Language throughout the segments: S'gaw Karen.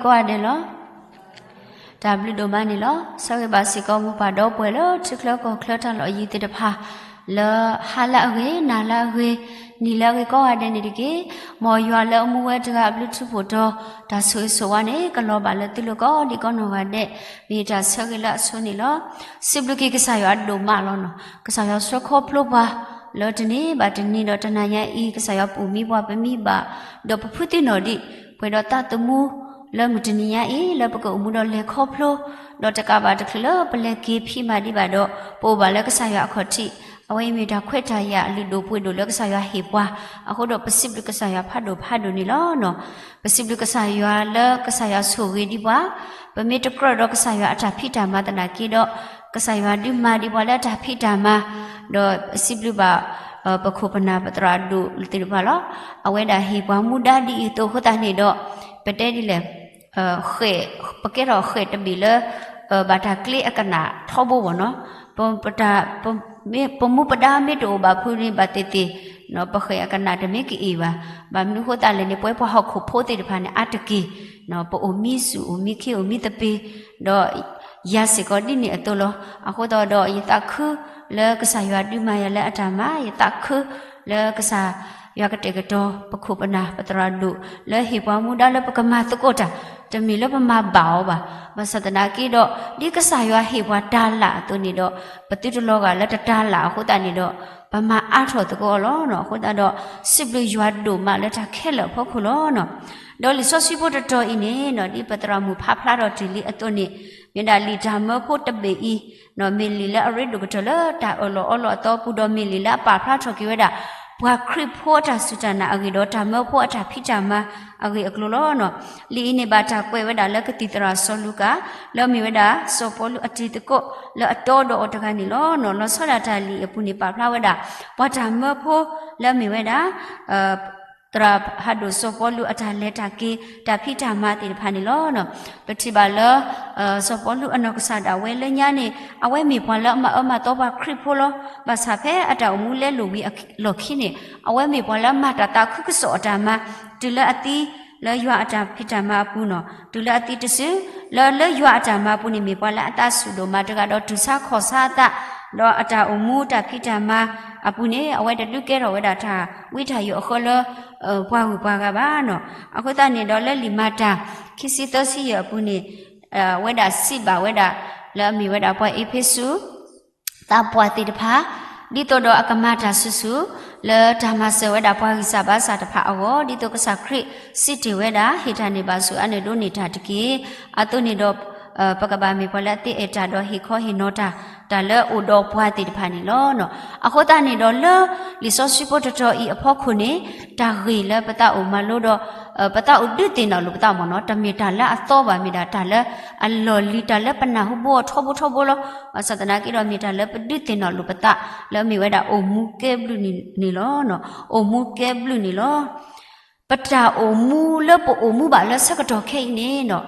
ကိးဂၤဒဲးလီၤ. တၢ်ဘျုးဒိၣ်မးန့ၣ်လီၤ. ဆၢဂ့ၤဘၣ်စ့ၢ်ကီးမိၢ်ပၢ်ဒီပုၢ်ဝဲၢ်လၢထံချၢကီၢ်ချၢတၢ်လီၢ်အယံၤသ့ၣ်တဖၣ် လၢဟါလၢအဂ့ၤ နၤလၢအဂ့ၤ နံၤလၢအဂ့ၤကိးဂၤဒဲးန့ၣ်တက့ၢ်. မ်ယွၤလၢအမူဝဲတဂၤအဘျုးထူးဖှိၣ်တီၤ တၢ်ဆိၣ်ဂ့ၤဆိၣ်ဝါန့ၣ် ကလီၤဘၣ်လၢသုလိၤကိးဒံးကိးနီၢ်ဂၤဒဲး မ့ၢ်တၢ်ဆၢဂ့ၤလၢအဆိန့ၣ်လီၤ. စံးဘျုးက့ၤကစၢ်ယွၤအဒိၣ်မးလီၤနီၤ. ကစၢ်ယွၤဆှၢခီဖျိပှၤ လၢတနံၤဘၣ်တနံၤဒီးတနၤညါအံၤ ကစၢ်ယွၤပူၤမံပှၤပမံဘၣ်, ဒီးပဖုသံနီၣ်ဒံး ပှဲၤဒီးသးသမူလၢမုၢ်တနံၤညါအံၤ လၢပကအိၣ်မူဒီးလဲၤခီဖျိ, ဒီးတကးဘၣ်တချုးလၢပလဲၤက့ၤဖံးမၤဒံးဘၣ်ဒီး ပအိၣ်ဘၣ်လၢကစၢ်ယွၤအခီၣ်ထံး, အဝဲအံၤမ့ၢ်တၢ်ခွဲးတၢ်ယာ်လုၢ်ဒိၣ်ပှ့ၤဒိၣ်လၢကစၢ်ယွၤဟ့ၣ်ပှၤ, အဃိဒီးပစံးဘျုးကစၢ်ယွၤဖးဒိၣ်ဖးဒိၣ်န့ၣ်လီၤနီၤ. ပစံးဘျုးကစၢ်ယွၤလၢကစၢ်ယွၤဆိၣ်ဂ့ၤဒံးပှၤ, ပမ့ၢ်တကြၢးဒီးကစၢ်ယွၤအတၢ်ဖံးတၢ်မၤသနာ်က့ဒီး ကစၢ်ယွၤဒုးမၤဒံးပှၤလၢအတၢ်ဖံးတၢ်မၤ, ဒီးစံးဘျုးဘၣ် ပခိၣ်ပနၢ်ပသရၣ်ဒိၣ်သ့ၣ်တဖၣ်လီၤ. အဝဲဒၣ်ဟ့ၣ်ပှၤမူဒါဒ်အံၤအသိးအဃိသတးန့ၣ်ဒီး ပတဲဒ်လဲၣ် ဃဲး, ပကဲထီၣ်ဃဲးတဘ့ၣ်လၢ ဘၣ်တၢ်ကျ့အကနၣ်ထီဘိဘၣ်နီၤ. ပတၢ်, ပမူပဒါမ့ၢ်တအိၣ်ဘၣ်ဖုန့ၣ်ဘၣ်သ့ၣ်သ့ၣ်, ပဃဲးအကနၣ်တမ့ၢ်ကအ့ၣ်ဘၣ်. ဘၣ်မနုၤအဃိသတးလဲၣ်န့ၣ် ပဝဲပှၤဟီၣ်ခိၣ်ဖိသ့ၣ်တဖၣ်န့ၣ် အါတက့ၢ် ပအိၣ်မံဆူၣ်အိၣ်မံခ့အိၣ်မံသပ့ၤ, ဒီးယၤစ့ၢ်ကီးဒ်န့ၣ်အသိးလီၤ. အဃိသတးဒီးယသးခုလၢကစၢ်ယွၤဒုးမၤယၤလၢအတၢ်မၤ, ယသးခုလၢကစၢ်ယွၤကတဲာ်ကတီၤ ပခိၣ်ပနၢ်ပသရၣ်ဒိၣ် လၢဟ့ၣ်ပှၤမူဒါလၢပကမၤသကိးတၢ်, တမ့ၢ်လၢပမၤဘၣ်အီၤဘၣ်. ဘၣ်ဆၣ်သနာ်က့ဒီး ဒ်ကစၢ်ယွၤဟ့ၣ်ပှၤတၤလၣ်အသိးန့ၣ်ဒီး ပသုတလီၤဂာ်လၢတတၤလၣ်အဃိသတးန့ၣ်ဒီး ပမၤအါထီၣ်သကိးအီၤလီၤ. အဃိသတးဒီး စံးဘျုးယွၤဒိၣ်မးလၢတၢ်ခဲလၢာ်အဖီခိၣ်လီၤ. ဒီးလံာ်စီဆှံဖိတတီၤအံၤန့ၣ် ဒ်ပသရၣ်မုၣ်ဖးဖျါထီၣ်တ့ၢ်လံအသိးန့ၣ် မ့ၢ်ဒၣ်လံာ်တၢ်မၢဖိတဘ့ၣ်အံၤ မ့ၢ်လံာ်လၢအရ့ဒိၣ်ကတၢၢ်လၢတၢ်အၢၣ်လီၤအီလီၤအသီအပူၤ ဒီးမ့ၢ်လံာ်လၢအပာ်ဖျါထီၣ်က့ၤဝဲဒၣ် ပှၤခရံာ်ဖိအတၢ်စူၢ်တၢ်နာ်အဂ့ၢ်ဒီး တၢ်မၢဖိအတၢ်ဖံးတၢ်မၤအဂ့ၢ်အကျိၤလီၤ. လံာ်အံၤန့ၣ်ဘၣ်တၢ်ကွဲးဝဲဒၣ်လၢကသံၣ်သရၣ်စီၤလူၤကၣ် လၢအမ့ၢ်ဝဲဒၣ်စီၤပီလူးအတံၤသကိးလၢအတီဒီးအီၤတဂၤန့ၣ်လီၤ. လီၤဆီဒၣ်တၢ်လံာ်အပူၤန့ၣ် ပာ်ဖျါဝဲဒၣ် ပှၤတၢ်မၢဖိလၢအမ့ၢ်ဝဲဒၣ် သရၣ်ဖးဒိၣ်စီၤပီလူးအတၢ်လဲၤတၢ်က့ၤ တၢ်ဖံးတၢ်မၤသ့ၣ်တဖၣ်န့ၣ်လီၤ. ပထံၣ်ဘၣ်လၢ စီၤပီလူးအနီၢ်ကစၢ်ဒၣ်ဝဲလၢညါန့ၣ် အဝဲမ့ၢ်ပှၤလၢအမၤအၢမၤသီပှၤခရံာ်ဖိလီၤ. ဘၣ်ဆၣ်ဖဲအတၢ်အိၣ်မူလဲလိာ်ဝံၤအလီၢ်ခံန့ၣ် အဝဲမ့ၢ်ပှၤလၢအမၤတၢ်သးခုကစီၣ်အတၢ်မၤ တုၤလၢအသံလၢယွၤအတၢ်ဖံးတၢ်မၤအပူၤနီၤ. တုၤလၢအသံတစု လၢ လၢယွၤအတၢ်မၤအပူၤန့ၣ် မ့ၢ်ပှၤလၢအသးဆူၣ်ဒိၣ်မးတဂၤဒီးတူၢ်ဆါခီၣ်ဆါအသး ဒီးအတၢ်အိၣ်မူတၢ်ဖံးတၢ်မၤအပူၤန့ၣ် အဝဲတဒုးကဲထီၣ်ဝဲဒၣ်တၢ်ဝံတၢ်ယိးအဃၢလၢ ပှၤဂုၤပှၤဂၤဘၣ်နီၤ. အဃိသတးန့ၣ်ဒီးလၢလံာ်မၤတၢ် ခံဆံသၢဆံယဲၢ်အပူၤန့ၣ် ဝဲဒၣ်စံးဘၣ်ဝဲဒၣ် လၢအမ့ၢ်ဝဲဒၣ်ပှၤအ့းဖ့းစူး သးပှၢ်သ့ၣ်တဖၣ် ဒ်သိးဒီးအကမၤတၢ်ဆူၣ်ဆူၣ် လၢတၢ်မၤစၢၤဝဲဒၣ်ပှၤဂံၢ်စၢ်ဘါစၢ်တဖၣ်အဂီၢ် ဒ်သိးကစၢ်ခရံာ်စံးတ့ၢ်ဝဲဒၣ် ဟ့ၣ်တၢ်န့ၢ်ဘၣ်ဆူၣ်အါန့ၢ်ဒိးန့ၢ်တၢ်တက့ၢ်. အသိးန့ၣ်ဒီး ပကဘၣ်မ့ၢ်ပှၤလၢအသ့အဲၣ်တၢ်ဒီးဟ့ၣ်ခီဟ့ၣ်နီၤတၢ် တၢ်လၢအိၣ်ဒီးပှၤသ့ၣ်တဖၣ်န့ၣ်လီၤ. အဃိသတးန့ၣ်ဒီးလၢ လံာ်စီဆှံဖိတတီၤအံၤအဖီခိၣ်န့ၣ် တၢ်ဂ့ၢ်လၢပသးအိၣ်မၤလိဒီး ပသးအိၣ်ဒုးသ့ၣ်နီၣ်လိာ်ပသးမ့ၢ်နီၤ တမ့ၢ်တၢ်လၢအသီဘၣ် မ့ၢ်ဒၣ်တၢ်လၢအလီၢ်လံၤ တၢ်လၢပနၢ်ဟူဘိအထီဘိထီဘိလီၤ. ဘၣ်ဆၣ်သနာ်က့ဒီးမ့ၢ်တၢ်လၢပဒုးသ့ၣ်နီၣ်လိာ်ပသး လၢအမ့ၢ်ဝဲဒၣ်အိၣ်မူကဲဘျုးန့ၣ်လီၤ. အိၣ်မူကဲဘျုးန့ၣ်လီၤ. ပတၢ်အိၣ်မူလၢပအိၣ်မူဘၣ်လၢဆၢကတီၢ်ခဲအံၤန့ၣ်နီၤ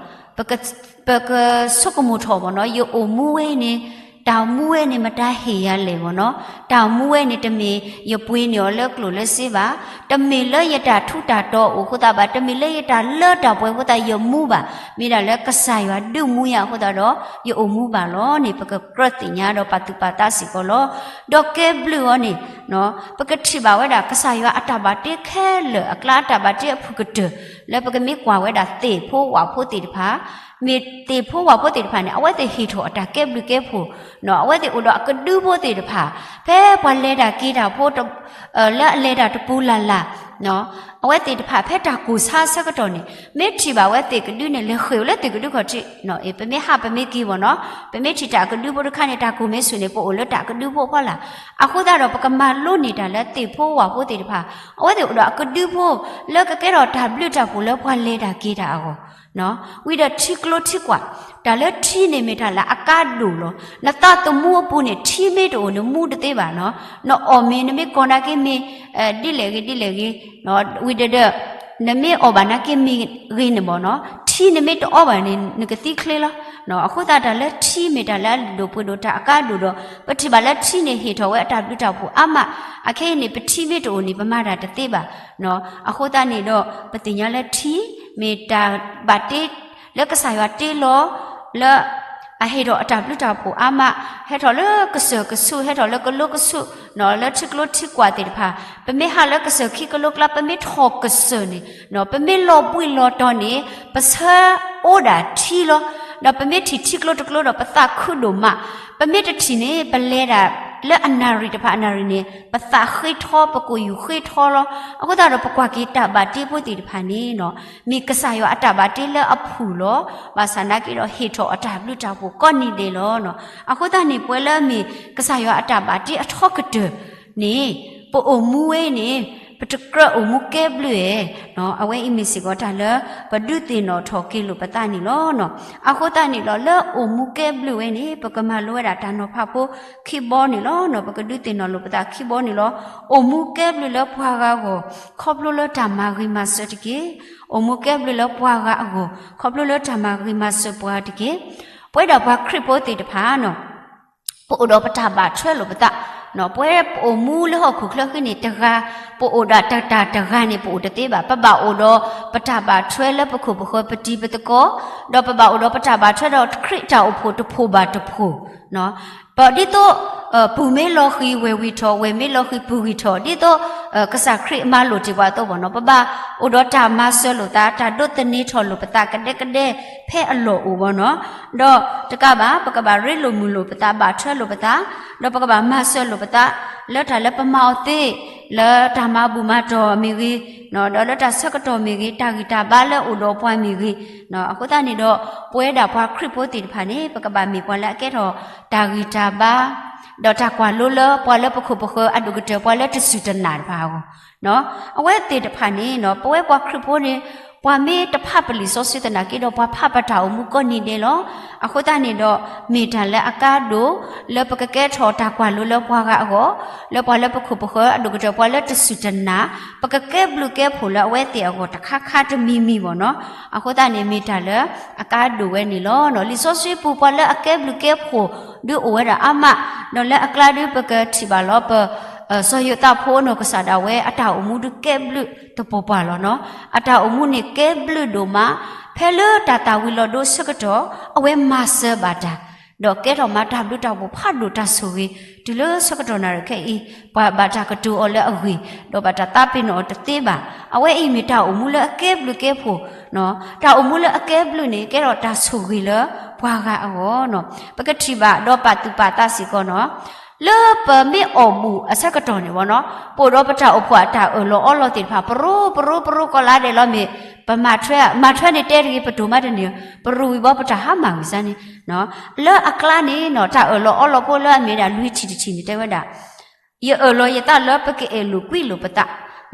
ပကဆိကမိၣ်ထီၣ်မ့ၢ်နီၤ ယအိၣ်မူဝဲန့ၣ် တၢ်အိၣ်မူဝဲန့ၣ် မတၤဟ့ၣ်ယၤလဲၣ်မ့ၢ်နီၤ. တၢ်အိၣ်မူဝဲန့ၣ်တမ့ၢ်ယပှ့ၤန့ၢ်အီၤလၢကျိၣ်လၢစ့ဘၣ်. တမ့ၢ်လၢယတၢ်ထူးတၢ်တီၤအိၣ်အဃိသတးဘၣ်. တမ့ၢ်လၢယတၢ်လၢတၢ်ပှဲၤအဃိသတးယမူဘၣ်. မ့ၢ်ဒၣ်လၢကစၢ်ယွၤဒုးမူယၤအဃိသတးဒီး ယအိၣ်မူဘၣ်လီၤန့ၣ် ပကကြၢးသ့ၣ်ညါဒီးပာ်သူၣ်ပာ်သးစ့ၢ်ကီးလီၤ. ဒီးကဲဘျုးအီၤန့ၣ် ပကထံၣ်ဘၣ်ဝဲဒၣ် ကစၢ်ယွၤအတၢ်ဘၣ်တ့ခဲလၢာ် အကျါအတၢ်ဘၣ်တ့အဖုၣ်ကတၢၢ် လၢပကမ့ၢ်ကွၢ်ဝဲဒၣ်သ့ၣ်ဖိဝၣ်ဖိသ့ၣ်တဖၣ်, မ့ၢ်သ့ၣ်ဖိဝၣ်ဖိသ့ၣ်တဖၣ်န့ၣ် အဝဲသ့ၣ်ဟ့ၣ်ထီၣ်အတၢ်ကဲဘျုးကဲဖှိၣ်, အဝဲသ့ၣ်အိၣ်ဒီးအကဒုဖိသ့ၣ်တဖၣ်, ဖဲပှၤလဲၤတၢ်က့ၤတၢ်ဖိ လၢအလဲၤတၢ်တပူၤလၢ်လၢ် အဝဲသ့ၣ်တဖၣ်ဖဲတၢ်ကိၢ်ဆါအဆၢကတီၢ်န့ၣ် မ့ၢ်ထံၣ်ဘၣ်ဝဲသ့ၣ်ကဒုန့ၣ် လဲၤဃ့ၢ်ဝဲလၢသ့ၣ်ကဒုခီၣ်ထံး, ပမ့ၢ်ဟးပမ့ၢ်က့ၤမ့ၢ်နီၤ, ပမ့ၢ်ထံၣ်တၢ်ကဒုဖိတခါန့ၣ် တၢ်ကိၢ်မ့ၢ်ဆူၣ်န့ၣ် ပအိၣ်လၢတၢ်ကဒုဖိအဖီလာ်. အဃိသတးဒီး ပကမၤလိန့ၢ်တၢ်လၢသ့ၣ်ဖိဝၣ်ဖိသ့ၣ်တဖၣ်, အဝဲသ့ၣ်အိၣ်ဒီးအကဒုဖိ လၢကကဲထီၣ်တၢ်ဘျုးတၢ်ဖှိၣ်လၢပှၤလဲၤတၢ်က့ၤတၢ်အဂီၢ် ဝံၤဒီးထံကျိထံကွာ်, တၢ်လၢထံန့ၣ်မ့ၢ်တၢ်လၢအကါဒိၣ်လီၤ. နသးသမူအပူၤန့ၣ် ထံမ့ၢ်တအိၣ်န့ၣ် မူတသ့ဘၣ်နီၤ. နအီၣ်မ့ၤ နမ့ၢ်ကီၢ်နာ်က့မ့ၢ် ဒ်လဲၣ်ဂ့ၤဒ်လဲၣ်ဂ့ၤ, ဝံၤဒီး နမ့ၢ်အီၣ်ဘၣ်နာ်က့မ့ၢ်ဂ့ၤန့ၣ်မ့ၢ်နီၤ, ထံနမ့ၢ်တအီဘၣ်န့ၣ် နကသံချ့လီၤ. အဃိသတးတၢ်လၢထံမ့ၢ်တၢ်လၢအလုၢ်ဒိၣ်ပှ့ၤဒိၣ် တၢ်အကါဒိၣ်ဒီး ပထံၣ်ဘၣ်လၢထံန့ၣ်ဟ့ၣ်ထီၣ်ဝဲအတၢ်ဘျုးတၢ်ဖှိၣ်အါမး, အခဲအံၤန့ၣ် ပထံမ့ၢ်တအိၣ်န့ၣ် ပမၤတၢ်တသ့ဘၣ်. အဃိသတးန့ၣ်ဒီး ပသ့ၣ်ညါလၢထံ မ့ၢ်တၢ်ဘၣ်တ့ လၢကစၢ်ယွၤတ့လီၤ လၢ အဟ့ၣ်ထီၣ်အတၢ်ဘျုးတၢ်ဖှိၣ်အါမး, ဟဲထီၣ်လၢကစၢၢ်ကဆူး, ဟဲထီၣ်လၢကလိကဆူး, လၢထံကျိထံကွာ်သ့ၣ်တဖၣ်, ပမ့ၢ်ဟးလၢကစၢၢ်ခံကလိကျါ, ပမ့ၢ်ထီၣ်ကစၢၢ်န့ၣ်, ပမ့ၢ်လီၤဘှံးလီၤတီၤန့ၣ်, ပဆၢအိၣ်ဒၣ်ထံလီၤ. ဒီးပမ့ၢ်ထံၣ်ထံကျိတကျိဒီး ပသးခုဒိၣ်မး, ပမ့ၢ်တထံၣ်န့ၣ် ပလဲၤဒၣ်လၢအနၣ်ရံၣ်တဖၣ်အနၣ်ရံၣ်န့ၣ် ပသးဃ့ထီ, ပကိၣ်ယူၢ်ဃ့ထီလီၤ. အဃိသတးဒီး ပကွၢ်က့ၤတၢ်ဘၣ်တ့ဖိသ့ၣ်တဖၣ်န့ၣ် မ့ၢ်ကစၢ်ယွၤအတၢ်ဘၣ်တ့လၢအဖှူၣ်လီၤ. ဘၣ်ဆၣ်သနာ်က့ဒီး ဟ့ၣ်ထီၣ်အတၢ်ဘျုးတၢ်ဖှိၣ်ကိးနံၤဒဲးလီၤ. အဃိသတးန့ၣ် ပဝဲလၢအမ့ၢ်ကစၢ်ယွၤအတၢ်ဘၣ်တ့အထီကတၢၢ်န့ၣ်, ပအိၣ်မူဝဲန့ၣ် ပတကြၢးအိၣ်မူကဲဘျုးဧါ. အဝဲအံၤမ့ၢ်စ့ၢ်ကီးတၢ်လၢ ပဒုးသ့ၣ်နီၣ်ထီၣ်က့ၤလိာ်ပသးန့ၣ်လီၤ. အဃိသတးန့ၣ်ဒီး လၢအိၣ်မူကဲဘျုးဝဲန့ၣ် ပကမၤလိဝဲဒၣ်တၢ်နီၤဖးဖိခံဘီန့ၣ်လီၤ. ပကဒုးသ့ၣ်နီၣ်လိာ်ပသးခံဘီန့ၣ်လီၤ. အိၣ်မူကဲဘျုးလၢပှၤဂၤအဂီၢ် ခီဖျိလၢတၢ်မၤဂ့ၤမၤစၢၤတက့ၢ်. အိၣ်မူကဲဘျုးလၢပှၤဂၤအဂီၢ် ခီဖျိလၢတၢ်မၤဂ့ၤမၤစၢၤပှၤတက့ၢ်. ပဝဲဒၣ်ပှၤခရံာ်ဖိသ့ၣ်တဖၣ် ပအိၣ်ဒီးပတၢ်ဘၣ်ထွဲလိာ်ပသး, ပဝဲပအိၣ်မူလၢဟီၣ်ခိၣ်ချၢဃံန့ၣ် တဂၤ, ပအိၣ်ဒီးတၢ်တဂၤန့ၣ် ပအိၣ်တသ့ဘၣ်. ပဘၣ်အိၣ်ဒီးပတၢ်ဘၣ်ထွဲလၢပခိၣ်ပဃၢၤပတံၤပသကိး, ဒီးပဘၣ်အိၣ်ဒီးပတၢ်ဘၣ်ထွဲဒီးခရံာ်တၢ်အိၣ်ဖှိၣ်တဖှိၣ်ဘၣ်တဖှိၣ် ပဒ်သိး ပုၢ်မ့ၢ်လီၤဃံၤဝဲၢ်ဝံၤထီၣ်, ဝဲၢ်မ့ၢ်လီၤဃံၤပုၢ်ဝံၤထီၣ်, ဒ်သိး ကစၢ်ခရံာ်မၤလိာ်တ့ၢ်ပှၤအသိးဘၣ်နီၤ, ပဘၣ်အိၣ်ဒီးတၢ်မၤစၢၤလိာ်သး, တၢ်ဒိးသန့ၤထီၣ်လိာ်ပသးကဒဲကဒဲဖဲအလီၢ်အိၣ်ဘၣ်နီၤ. ဒီးတကးဘၣ် ပကဘၣ်ရ့လိာ်မုာ်လိာ်ပသး, ဘၣ်ထွဲလိာ်ပသး, ဒီးပကဘၣ်မၤစၢၤလိာ်ပသး လၢတၢ်လၢပမၤအီၤသ့, လၢတၢ်မၤဘူၣ်မၤတီၢ်မ့ၢ်ဂ့ၤ, ဒီးလၢတၢ်ဆၢကတီၢ်မ့ၢ်ဂ့ၤ, တၢ်ဂံၢ်တၢ်ဘါလၢအိၣ်ဒီးပှၤမ့ၢ်ဂ့ၤ, အဃိသတးန့ၣ်ဒီး ပဝဲဒၣ်ပှၤခရံာ်ဖိသ့ၣ်တဖၣ်န့ၣ် ပကဘၣ်မ့ၢ်ပှၤလၢအကဲထီၣ်တၢ်ဂံၢ်တၢ်ဘါ, ဒီးတၢ်ကွၢ်လိလၢပှၤလၢပခိၣ်ပဃၢၤအဒိၣ်ကတၢၢ် ပှၤလၢတစူၢ်တနာ်တဖၣ်အဂီၢ်, အဝဲသ့ၣ်တဖၣ်န့ၣ် ပဝဲပှၤခရံာ်ဖိန့ၣ် ပှၤမ့ၢ်တဖးပလံာ်စီဆှံသနာ်က့ဒီး ပှၤဖးပတၢ်အိၣ်မူကိးနံၤဒဲးလီၤ. အဃိသတးန့ၣ်ဒီး မ့ၢ်တၢ်လၢအကါဒိၣ် လၢပကကဲထီၣ်တၢ်ကွၢ်လိလၢပှၤဂၤအဂီၢ်, လၢပှၤလၢပခိၣ်ပဃၢၤအဒိၣ်ကတၢၢ် ပှၤလၢတစူၢ်တနာ်, ပကကဲဘျုးကဲဖှိၣ်လၢအဝဲသ့ၣ်အဂီၢ်တခါခါတမံၤမံၤဘၣ်နီၤ. အဃိသတးန့ၣ် မ့ၢ်တၢ်လၢအကါဒိၣ်ဝဲန့ၣ်လီၤ. လံာ်စီဆှံပူၤ ပှၤလၢအကဲဘျုးကဲဖှိၣ် ဒုးအိၣ်ဝဲဒၣ်အါမး, ဒီးလၢအကျါဒုးပကထံၣ်ဘၣ်လီၤ ပ စီၤယိၤသးဖိနီၢ်ကစၢ်ဒၣ်ဝဲ အတၢ်အိၣ်မူဒုးကဲဘျုးတပှီၤပှၤလီၤနီၤ. အတၢ်အိၣ်မူန့ၣ်ကဲဘျုးဒိၣ်မး, ဖဲလၢတၢ်သၣ်ဝံၤလီၤဒိဆၢကတီၢ် အဝဲမၤစၢၤဘၣ်တၢ်, ဒီးကဲထီၣ်မၤတၢ်ဘျုးတၢ်ဖှိၣ်ဖးဒိၣ်တၢ်ဆိၣ်ဂ့ၤ, တုၤလၢဆၢကတီၢ်နၣ်ရံၣ်ခဲအံၤ ပှၤဘၣ်တၢ်ကတိၤအီၤလၢအဂ့ၢ်, ဒီးဘၣ်တၢ်သးပ့ၤနီၣ်အီၤတသ့ဘၣ်. အဝဲအံၤမ့ၢ်တၢ်အိၣ်မူလၢအကဲဘျုးကဲဖှိၣ်, တၢ်အိၣ်မူလၢအကဲဘျုးန့ၣ် ကဲထီၣ်တၢ်ဆိၣ်ဂ့ၤလၢပှၤဂၤအဂီၢ်နီၤ. ပကထံၣ်ဘၣ်ဒီးပာ်သူၣ်ပာ်သးစ့ၢ်ကီးနီၤ လၢပမ့ၢ်အီၣ်ဘူၣ်အဆၢကတီၢ်န့ၣ်ဘၣ်နီၤ, ပအိၣ်ဒီးပတၢ်အိၣ်ဖှိၣ်အတၢ်အၢၣ်လီၤအီလီၤသ့ၣ်တဖၣ် ပရိပရိပရိကီၢ်လါဒဲးလီၤ. မ့ၢ်ပမၤထွဲ, မၤထွဲန့ၣ်တဲတဂ့ၤ ပတိၢ်မးတန့ၢ်, ပရူးဝံၤဘီပတၢ်ဟါမၢ်ဝံၤစ့ၢ်န့ၣ်, လၢအကျါန့ၣ်နီၤ တၢ်အၢၣ်လီၤအီလီၤဖိလၢအမ့ၢ်ဒၣ်လွံၢ်ထံၣ်တထံၣ်န့ၣ် တဲဝဲဒၣ် ယအၢၣ်လီၤယသးလၢပကအဲၣ်လိာ်ကွံလိာ်ပသး,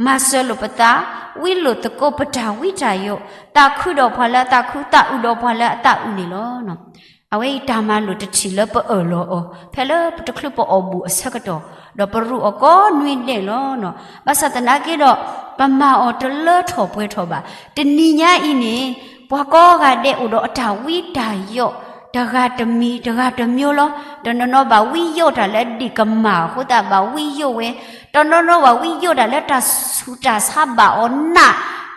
မၤစၢၤလိာ်ပသး, ဝံလိာ်သကိးပတၢ်ဝံတၢ်ယိး, သးခုဒီးပှၤလၢအသးခု, သးအုးဒီးပှၤလၢအသးအုးန့ၣ်လီၤ. အဝဲအံၤတၢ်မၤလိာ်တထံၣ်လၢပအၢၣ်လီၤအီၤ ဖဲလၢပတချုးပအီၣ်ဘူၣ်အဆၢကတီၢ်, ဒီးပရူးအီၤကိးနွံဒဲးလီၤ. ဘၣ်ဆၣ်သနာ်က့ဒီး ပမၤအီၤတလၢထီၣ်ပှဲၤထီၣ်ဘၣ်. တနံၤညါအံၤန့ၣ် ပှၤကိးဂၤဒဲးအိၣ်ဒီးအတၢ်ဝံတၢ်ယိး တဂၤတမံၤတဂၤတမျိုးလီၤ. တနီၤနီၤဘၣ်ဝံယိးတၢ်လၢဒ့ၣ်ကမၢ်အဃိသတးဘၣ်ဝံယိးဝဲ, တနီၤနီၤဘၣ်ဝံယိးတၢ်လၢတၢ်ဆူးတၢ်ဆါဘၣ်အီၤနး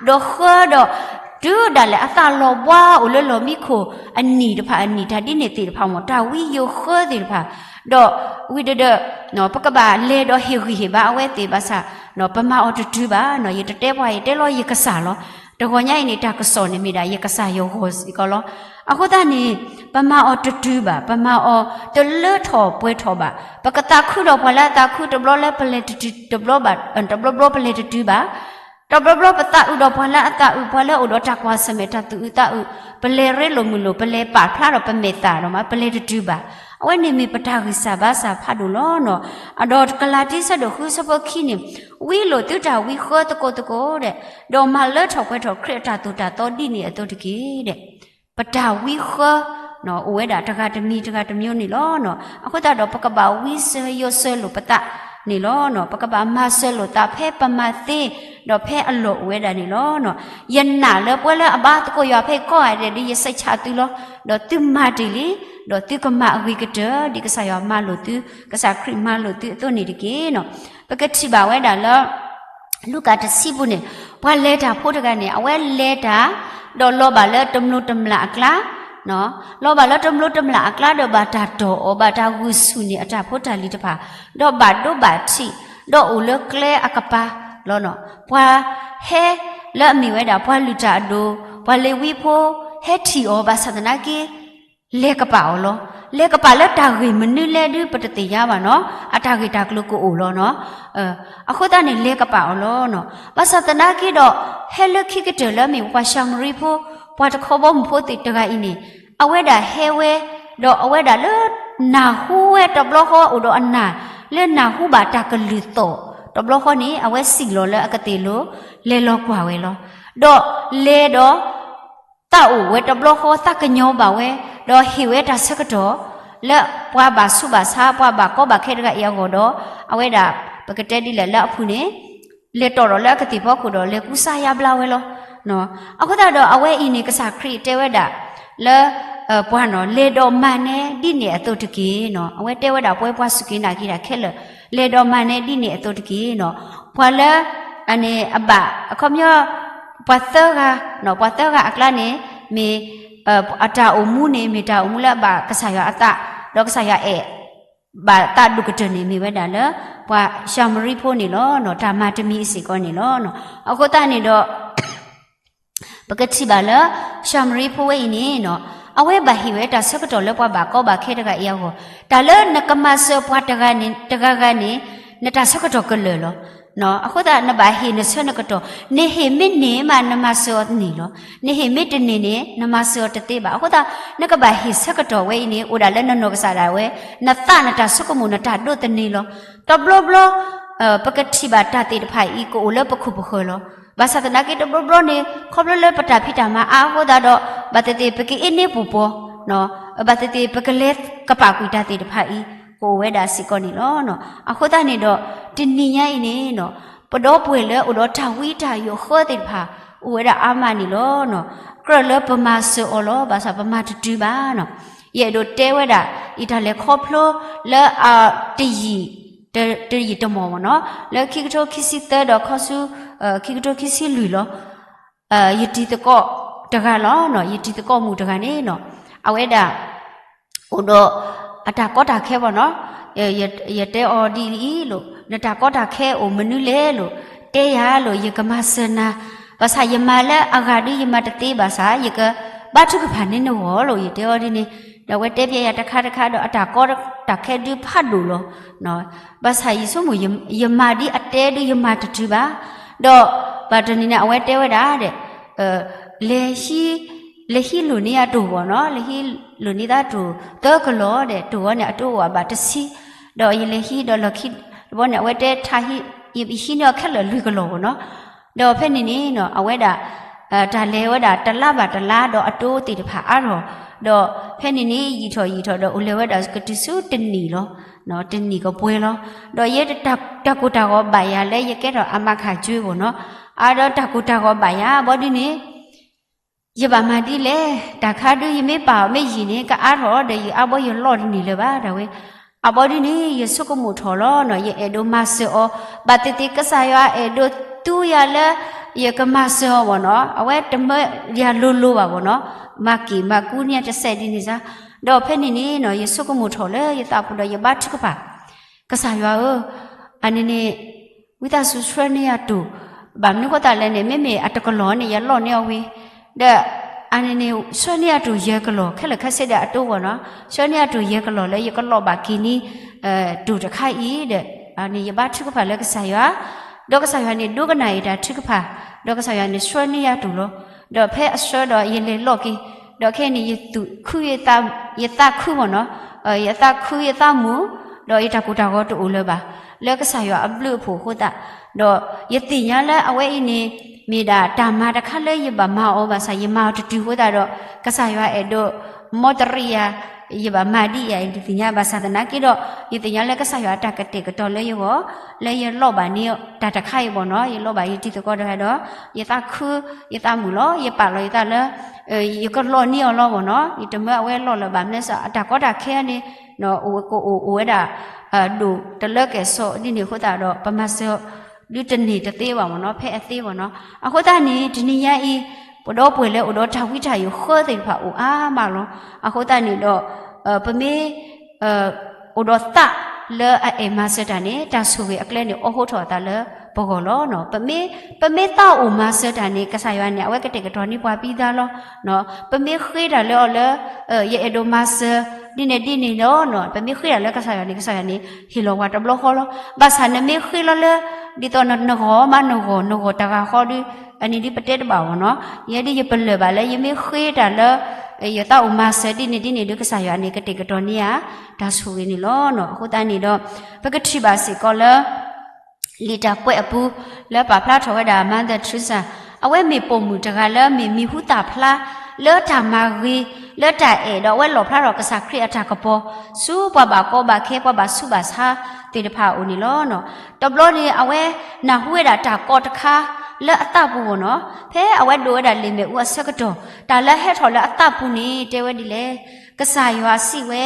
ဒီးဃၢဒီး တုၤဒၣ်လဲာ်အသးလီၤဘှါအိၣ်လၢလီၢ်မံခိၣ်အနံၣ်တဖၣ်အနံၣ် တၢ်ဒ်န့ၣ်သ့ၣ်တဖၣ်မ့ၢ် တၢ်ဝံယိးဃၢသ့ၣ်တဖၣ်, ဒီးဝံၤဒီး ပကဘၣ်လဲၤဒီးဟ့ၣ်ဂံၢ်ဟ့ၣ်ဘါအဝဲသ့ၣ်ဘၣ်ဆၣ် ပမၤအီၤတတုၤဘၣ်, ယတတဲပှၤ ယတဲလီၤယကစၢ်လီၤ. တဂီၤညါအံၤန့ၣ် တၢ်ကစီၣ်န့ၣ်မ့ၢ်ဒၣ် ယကစၢ်ယဂီၢ်စ့ၢ်ကီးလီၤ. အဃိသတးန့ၣ် ပမၤအီၤတတုၤဘၣ်, ပမၤအီၤတလၢထီၣ်ပှဲၤထီၣ်ဘၣ်. ပကသးခုဒီးပှၤလၢအသးခုတဘျီလၢပလဲၤတတုၤတဘျီဘၣ်, တဘျီဘျီပလဲၤတတုၤဘၣ်. တဘျီဘျီပသးအုးဒီးပှၤလၢအသးအုး, ပှၤလၢအအိၣ်ဒီးတၢ်ကွၢ်ဆၢၣ်မဲာ်တၢ်သူၣ်အုးသးအုး, ပလဲၤရ့လိာ်မုာ်လိာ်, ပလဲၤပာ်ဖျါဒီးပမဲာ်သၣ်ဒီးမး ပလဲၤတတုၤဘၣ်. အဝဲန့ၣ်မ့ၢ်ပတၢ်ဂံၢ်စၢ်ဘါစၢ်ဖးဒိၣ်လီၤနီၤ. အဒီးကလၤတံ ဆၢဒိၣ်ဃု ဆၢဖိခံန့ၣ်, ဝံလိာ်သုတၢ်ဝံဃၢသကိးသကိးဒီး, ဒီးမၤလၢထီၣ်ပှဲၤထီၣ်ခရံာ်အတၢ်သိၣ်တၢ်သီဒ်န့ၣ်အသိးတက့ၢ်. ပတၢ်ဝံဃၢ အိၣ်ဝဲဒၣ်တဂၤတမံၤတဂၤတမျိုးန့ၣ်လီၤ. အဃိသတးဒီး ပကဘၣ်ဝံစၢၤယိးစၢၤလိာ်ပသးန့ၣ်လီၤ. ပကဘၣ်မၤစၢၤလိာ်သးဖဲပမၤသ့, ဒီးဖဲအလီၢ်အိၣ်ဝဲဒၣ်န့ၣ်လီၤ. ယနာ်လၢပှၤလၢအဘါသကိးယွၤဖဲကိးဂၤဒဲးဒီး ယစံးဆၣ်သုလီၤ. ဒီးသုမၤတ့ၢ်လံ, ဒီးသုကမၤအဂ့ၤကတၢၢ် ဒ်ကစၢ်ယွၤမၤလိာ်သု, ကစၢ်ခရံာ်မၤလိာ်သုအသိးန့ၣ်တက့ၢ်. ပကထံၣ်ဘၣ်ဝဲဒၣ်လၢ လူၤကၣ်တဆံပူၤန့ၣ်, ပှၤလဲၤတၢ်ဖိတဂၤန့ၣ် အဝဲလဲၤတၢ် ဒီးလီၤဘၣ်လၢတမျိးတမျာ်အကျါ, လီၤဘၣ်လၢတမျိးတမျာ်အကျါ ဒီးဘၣ်တၢ်တီၢ်အီၤ ဘၣ်တၢ်ဂုာ်ဆူၣ်န့ၢ်အတၢ်ဖိတၢ်လံၤတဖၣ်, ဒီးဘၣ်ဒိဘၣ်ထံး, ဒီးအိၣ်လၢကျဲအကပၤလီၤ. ပှၤဟဲလၢအမ့ၢ်ဝဲဒၣ် ပှၤလုၢ်တၢ်အဒိၣ်, ပှၤလ့ၤဝံဖိ ဟဲထံၣ်အီၤ ဘၣ်ဆၣ်သနာ်က့ လဲၤကပာ်အီၤလီၤ. လဲၤကပာ်လၢတၢ်ဂ့ၢ်မနုၤလဲၣ်ဒု ပတသ့ၣ်ညါဘၣ်နီၤ, အတၢ်ဂ့ၢ်တၢ်ကျိၤကအိၣ်လီၤနီၤ. အဃိသတးန့ၣ် လဲၤကပာ်အီၤလီၤနီၤ. ဘၣ်ဆၣ်သနာ်က့ဒီး ဟဲလၢခံကတၢၢ်လၢအမ့ၢ်ပှၤၡၤမရံဖိ ပှၤတခီဘီမုၢ်ဖိသ့ၣ်တဂၤအံၤန့ၣ် အဝဲဒၣ်ဟဲဝဲ, ဒီးအဝဲဒၣ်လၢ နၢ်ဟူဝဲတဘျီဃီ အိၣ်ဒီးအနၢ် လၢနၢ်ဟူဘၣ်တၢ်ကလုၢ်သီၣ် တဘျီဃီန့ၣ် အဝဲစံၣ်လီၤလၢအကသ့ၣ်လိၤ လဲၤလီၤကွၢ်ဝဲလီၤ. ဒီးလဲၤဒီး သးအိၣ်ဝဲတဘျီဃီ သးကညီၤဘၣ်ဝဲ, ဒီးဟ့ၣ်ဝဲတၢ်ဆၢကတီၢ် လၢပှၤဘၣ်ဆူးဘၣ်ဆါ ပှၤဘၣ်ကီဘၣ်ခဲတဂၤအံၤအဂီၢ်ဒီး အဝဲဒၣ် ပကတဲဒ်လဲၣ်လၢအဖုၣ်န့ၣ် လဲၤတီၣ်ထီၣ်လၢအကသ့ၣ်ဖီခိၣ်ဒီး လဲၤကူစါယါဘျါဝဲလီၤ. အဃိသတးဒီး အဝဲအံၤန့ၣ် ကစၢ်ခရံာ်တဲဝဲဒၣ် လၢ ပှၤနီၤ လဲၤဒီးမၤနၢၤဒ်န့ၣ်အသိးတက့ၢ်နီၤ. အဝဲတဲဝဲဒၣ် ပဝဲပှၤစူၢ်က့ၤနာ်က့ၤတၢ်ခဲလၢာ် လဲၤဒီးမၤနၢၤဒ်န့ၣ်အသိးတက့ၢ်နီၤ. ပှၤလၢ အန့ၣ် အဘၣ် အခီပညီ ပှၤသၢဂၤ ပှၤသၢဂၤအကျါန့ၣ် မ့ၢ် အတၢ်အိၣ်မူန့ၣ် မ့ၢ်တၢ်အိၣ်မူလၢအဘၣ်ကစၢ်ယွၤအသး, ဒီးကစၢ်ယွၤအဲၣ် ဘၣ်သးဒိၣ်ကတၢၢ်န့ၣ် မ့ၢ်ဝဲဒၣ်လၢ ပှၤၡၤမရံဖိန့ၣ်လီၤ. တၢ်မၤတမံၤအစ့ၢ်ကီးန့ၣ်လီၤ. အဃိသတးန့ၣ်ဒီး ပကထံၣ်ဘၣ်လၢ ၡၤမရံဖိဝဲအံၤန့ၣ်နီၤ အဝဲဘၣ်ဟ့ၣ်ဝဲတၢ်ဆၢကတီၢ်လၢပှၤဘၣ်ကီဘၣ်ခဲတဂၤအံၤအဂီၢ်, တၢ်လၢနကမၤစၢၤပှၤတဂၤန့ၣ် တဂၤဂၤန့ၣ် နတၢ်ဆၢကတီၢ်ကလၢာ်လီၤ. အဃိသတး နဘၣ်ဟ့ၣ်နဆၢနကတီၢ်, နဟ့ၣ်မ့ၢ်န့ၢ်မး နမၤစၢၤအီၤန့ၢ်လီၤ. နဟ့ၣ်မ့ၢ်တန့ၢ်န့ၣ် နမၤစၢၤအီၤတသ့ဘၣ်. အဃိသတး နကဘၣ်ဟ့ၣ်ဆၢကတီၢ်ဝဲအံၤန့ၣ် အိၣ်ဒၣ်လၢနနီၢ်ကစၢ်ဒၣ်ဝဲ, နသးနတၢ်ဆိကမိၣ်နတၢ်ဒိးသန့ၤလီၤ. တဘျီဘျီ ပကထံၣ်ဘၣ်တၢ်သ့ၣ်တဖၣ်အံၤ ကအိၣ်လၢပခိၣ်ပဃၢၤလီၤ. ဘၣ်ဆၣ်သနာ်က့တဘျီဘျီန့ၣ် ခီဖျိလၢပတၢ်ဖံးတၢ်မၤအါအဃိသတးဒီး ဘၣ်သ့ၣ်သ့ၣ် ပကအ့န့ၢ်ပူၤပီၤ, ဘၣ်သ့ၣ်သ့ၣ် ပကလဲၤကပာ်ကွံာ်တၢ်သ့ၣ်တဖၣ်အံၤ ကအိၣ်ဝဲဒၣ်စ့ၢ်ကီးန့ၣ်လီၤ. အဃိသတးန့ၣ်ဒီး တနံၤညါအံၤန့ၣ်နီၤ ပဒီပုၢ်ဝဲၢ်လၢအိၣ်ဒီးတၢ်ဝံတၢ်ယိးဃၢသ့ၣ်တဖၣ် အိၣ်ဝဲဒၣ်အါမးန့ၣ်လီၤ. ကြၢးလၢပမၤစၢၤအီၤလီၤ. ဘၣ်ဆၣ်ပမၤတတုၤဘၣ်နီၤ. ယအဲၣ်ဒိးတဲဝဲဒၣ် ယတၢ်လဲၤခီဖျိလၢ တယံာ် တယံာ်တမီၢ်မ့ၢ်နီၤ လၢခံကထိခံဆံသၢဒီးခီဆူ ခံကထိခံဆံလွံၢ်လီၤ. ယတံၤသကိးတဂၤလီၤ. ယတံၤသကိးမုၣ်တဂၤန့ၣ်နီၤ အဝဲဒၣ် အိၣ်ဒီးအတၢ်ကီတၢ်ခဲဘၣ်နီၤ. ယတဲအီၤဒ်အံၤလီၤ, နတၢ်ကီတၢ်ခဲအိၣ်မနုၤလဲၣ်လီၤ, တဲယၤလီၤ, ယကမၤစၢၤနၤ. ဘၣ်ဆၣ်ယမၤလၢအဂၤဒုးယမၤတသ့ဘၣ်ဆၣ် ယကဘါထုကဖၣ်န့ၢ်နဂီၢ်လီၤ ယတဲအီၤဒ်န့ၣ်. ဒီးအဝဲတဲပျဲယၤတခါတခါဒီး အတၢ်ကီတၢ်ခဲဒုးဖးဒိၣ်လီၤ. ဘၣ်ဆၣ်ယဆိကမိၣ် ယမၤဒ်အတဲဒုးယမၤတတုၤဘၣ်. ဒီး ဘၣ်တနံၤန့ၣ် အဝဲတဲဝဲဒၣ်ဒီး လဲၤဟံး လဲၤဟံးလိာ်န့ၢ်အတိၢ်ဘၣ်နီၤ, လဲၤဟံးလိာ်န့ၢ်သးတိၢ်သၢကလီၢ်ဒီး တိၢ်ဝဲန့ၣ် အတိၢ်အိၣ်ဘၣ်တဆံ, ဒီးယလဲၤဟံးဒီးလီၢ်ခံတဘျီန့ၣ် အဝဲတဲထါဟံး ယဟံးန့ၢ်အီၤခဲလၢာ်လွံၢ်ကလီၢ်ဘၣ်နီၤ. ဒီးဖဲန့ၣ်န့ၣ်နီၤ အဝဲဒၣ် တၢ်လဲၤဝဲဒၣ်တလါဘၣ်တလါ ဒီးအတိၢ်သ့ၣ်တဖၣ်အါထီၣ်, ဒီးဖဲန့ၣ်န့ၣ် ယံာ်ထီၣ်ယံာ်ထီၣ်ဒီး အိၣ်လၢၤဝဲဒၣ်ကတုၤဆူတနံၣ်လီၤ, တနံၣ်ကပှဲၤလီၤ. ဒီးယဲတၢ်ကိၢ်တၢ်ဂီၤဘၣ်ယၤလၢယကဲထီၣ်အမၤခးကၠွ့ဘၣ်နီၤ, အါဒီးတၢ်ကိၢ်တၢ်ဂီၤဘၣ်ယၤ ဘီဒ်န့ၣ် ယဘၣ်မၤဒ်လဲၣ်, တၢ်ခါဒုးယမ့ၢ်ပာ်အီၤမ့ၢ်ယံာ်န့ၣ် ကအါထီၣ်ဒီး ယအါဘီယလီၢ်တန့ၢ်လၢၤဘၣ်ဒၣ်ဝဲ. အဘီဒ်န့ၣ် ယဆိကမိၣ်ထီၣ်လီၤနီၤ, ယအဲၣ်ဒိးမၤစၢၤအီၤ, ဘၣ်သ့ၣ်သ့ၣ်ကစၢ်ယွၤအဲၣ်ဒိးသူယၤလၢ ယကမၤစၢၤအီၤဘၣ်နီၤ, အဝဲတမၢယၤလိၤလိၤဘၣ်ဘၣ်နီၤ, မၤက့ၢ်မၤကူန့ၢ်တစဲးဒ်န့ၣ်စ့ၢ်. ဒီးဖဲန့ၣ်န့ၣ်နီၤ ယဆိကမိၣ်ထီၣ်လၢယသးပူၤဒီး ယဘါထုကဖၣ် ကစၢ်ယွၤဧၢ, အန့ၣ်န့ၣ် ဝံသးစူၤဆှၢန့ၢ်ယၤတိၢ်, ဘၣ်မနုၤဃိသတးလဲၣ်န့ၣ် မ့မ့ၢ်အတကလီၢ်န့ၣ် ယလီၢ်န့ၢ်အီၤဝံၤ, ဒီး အန့ၣ်န့ၣ် ဆှၢန့ၢ်ယၤတိၢ်ယဲၢ်ကလီၢ် ခဲလၢာ်ခဲဆ့ဒီးအတိၢ်ဘၣ်နီၤ, ဆှၢန့ၢ်ယၤတိၢ်ယဲၢ်ကလီၢ်လၢယကလီၢ်ဘၣ်က့ၤန့ၢ် တိၢ်တခါအံၤဒီး န့ၣ် ယဘါထုကဖၣ်လၢကစၢ်ယွၤ, ဒီးကစၢ်ယွၤန့ၣ် ဒိကနၣ်ယတၢ်ထုကဖၣ်, ဒီးကစၢ်ယွၤန့ၣ် ဆှၢန့ၢ်ယၤတိၢ်လီၤ. ဒီးဖဲအဆှၢဒီးယလဲၤလီၤက့ၤ, ဒီးခဲအံၤန့ၣ် ယသူၣ်ခု ယသးခုဘၣ်နီၤ, ယသးခုယသးမုာ်, ဒီးယတၢ်ကိၢ်တၢ်ဂီၤတအိၣ်လၢၤဘၣ်, လၢကစၢ်ယွၤအဘျုးအဖှိၣ်အဃိသတး, ဒီးယသ့ၣ်ညါလၢအဝဲအံၤန့ၣ် မ့ၢ်ဒၣ်တၢ်မၤတခါလၢယဘၣ်မၤအီၤဘၣ်ဆၣ် ယမၤအီၤတတုၤအဃိသတးဒီး ကစၢ်ယွၤအဲၣ်ဒိး မီတရံးယၤ, ယဘၣ်မၤဒ်အံၤ ယတသ့ၣ်ညါဘၣ်ဆၣ်သနာ်က့ဒီး ယသ့ၣ်ညါလၢကစၢ်ယွၤအတၢ်ကတဲာ်ကတီၤလၢယဂီၢ်, လၢယလီၢ်ဘၣ်န့ၢ်တၢ်တခါအံၤဘၣ်နီၤ, ယလီၢ်ဘၣ်ယတံၤသကိးတဂၤဒီး ယသးခု ယသးမုာ်လီၤ, ယပာ်လီၤယသးလၢ ယကလီၢ်န့ၢ်အီၤလီၤဘၣ်နီၤ, ယတမၢအဝဲလီၢ်လၢၤဘၣ် မနုၤစ့ၢ်အတၢ်ကီတၢ်ခဲန့ၣ် အိၣ်ကအိၣ်အိၣ်ဝဲဒၣ် ဒိၣ်တလၢကဲၣ်ဆိးဒ်န့ၣ်အဃိသတးဒီး ပမၤစၢၤဒုးတန့ၢ်တသ့ဘၣ်မ့ၢ်နီၤ, ဖဲအသ့ဘၣ်နီၤ. အဃိသတးန့ၣ် တနံၤညါအံၤ ပဒီပုၢ်ဝဲၢ်လၢအိၣ်ဒီးတၢ်ဝံတၢ်ယိးဃၢသ့ၣ်တဖၣ်အိၣ်အါမးလီၤ. အဃိသတးန့ၣ်ဒီး ပမ့ၢ် အိၣ်ဒီးသးလၢအအဲၣ်မၤစၢၤတၢ်န့ၣ် တၢ်ဆိၣ်ဂ့ၤအကျဲန့ၣ် အိးထီၣ်အသးလၢပဂီၢ်လီၤ. ပမ့ၢ် ပမ့ၢ်သးအိၣ်မၤစၢၤတၢ်န့ၣ် ကစၢ်ယွၤန့ၣ် အဝဲကတဲာ်ကတီၤန့ၢ်ပှၤပံသါလီၤ. ပမ့ၢ်ဃ့တၢ်လၢအီၤလၢ ယအဲၣ်ဒိးမၤစၢၤ ဒ်န့ၣ်ဒ်န့ၣ်လီၤ. ပမ့ၢ်ဃ့တၢ်လၢကစၢ်ယွၤန့ၣ် ကစၢ်ယွၤန့ၣ် ဟ့ၣ်လီၤပှၤတဘျီဃီလီၤ. ဘၣ်ဆၣ်နမ့ၢ်ဃ့လီၤလၢ ဒ်သိးနဂီၢ်မးနဂီၢ် နဂီၢ်တဂၤဃီဒီး အန့ၣ်ဒ်ပတဲတဘၣ်အီၤနီၤ. ယဲဒ်ယပလၢၢ်ဘၣ်လၢယမ့ၢ်ဃ့တၢ်လၢ ယသးအိၣ်မၤစၢၤဒ်န့ၣ်ဒ်န့ၣ်ဒီး ကစၢ်ယွၤန့ၣ် ကတဲာ်ကတီၤန့ၢ်ယၤ တၢ်ဆိၣ်ဂ့ၤန့ၣ်လီၤ. အဃိသတးန့ၣ်ဒီး ပကထံၣ်ဘၣ်စ့ၢ်ကီးလၢ လံာ်တၢ်ကွဲးအပူၤ လၢပာ်ဖျါထီၣ်ဝဲဒၣ် Mother Teresa အဝဲမ့ၢ်ပိာ်မုၣ်တဂၤလၢမ့ၢ်မံၤဟူသၣ်ဖျါ လၢတၢ်မၤဂ့ၤ လၢတၢ်အဲၣ် ဒီးအဝဲလီၣ်ဖျါထီၣ်ကစၢ်ခရံာ်အတၢ်ကပီၤ ဆူပှၤဘၣ်ကီဘၣ်ခဲ ပှၤဘၣ်ဆူးဘၣ်ဆါသ့ၣ်တဖၣ်အအိၣ်န့ၣ်လီၤ. တဘျီန့ၣ် အဝဲနၢ်ဟူဝဲဒၣ်တၢ်ကီတခါ လၢအသးပူၤအဂီၢ်နီၤ. ဖဲအဝဲဒိးဝဲဒၣ်လံာ်မ့ၣ်အူအဆၢကတီၢ် တၢ်လၢဟဲထီၣ်လၢအသးပူၤန့ၣ် တဲဝဲဒ်လဲၣ်, ကစၢ်ယွၤစံးဝဲ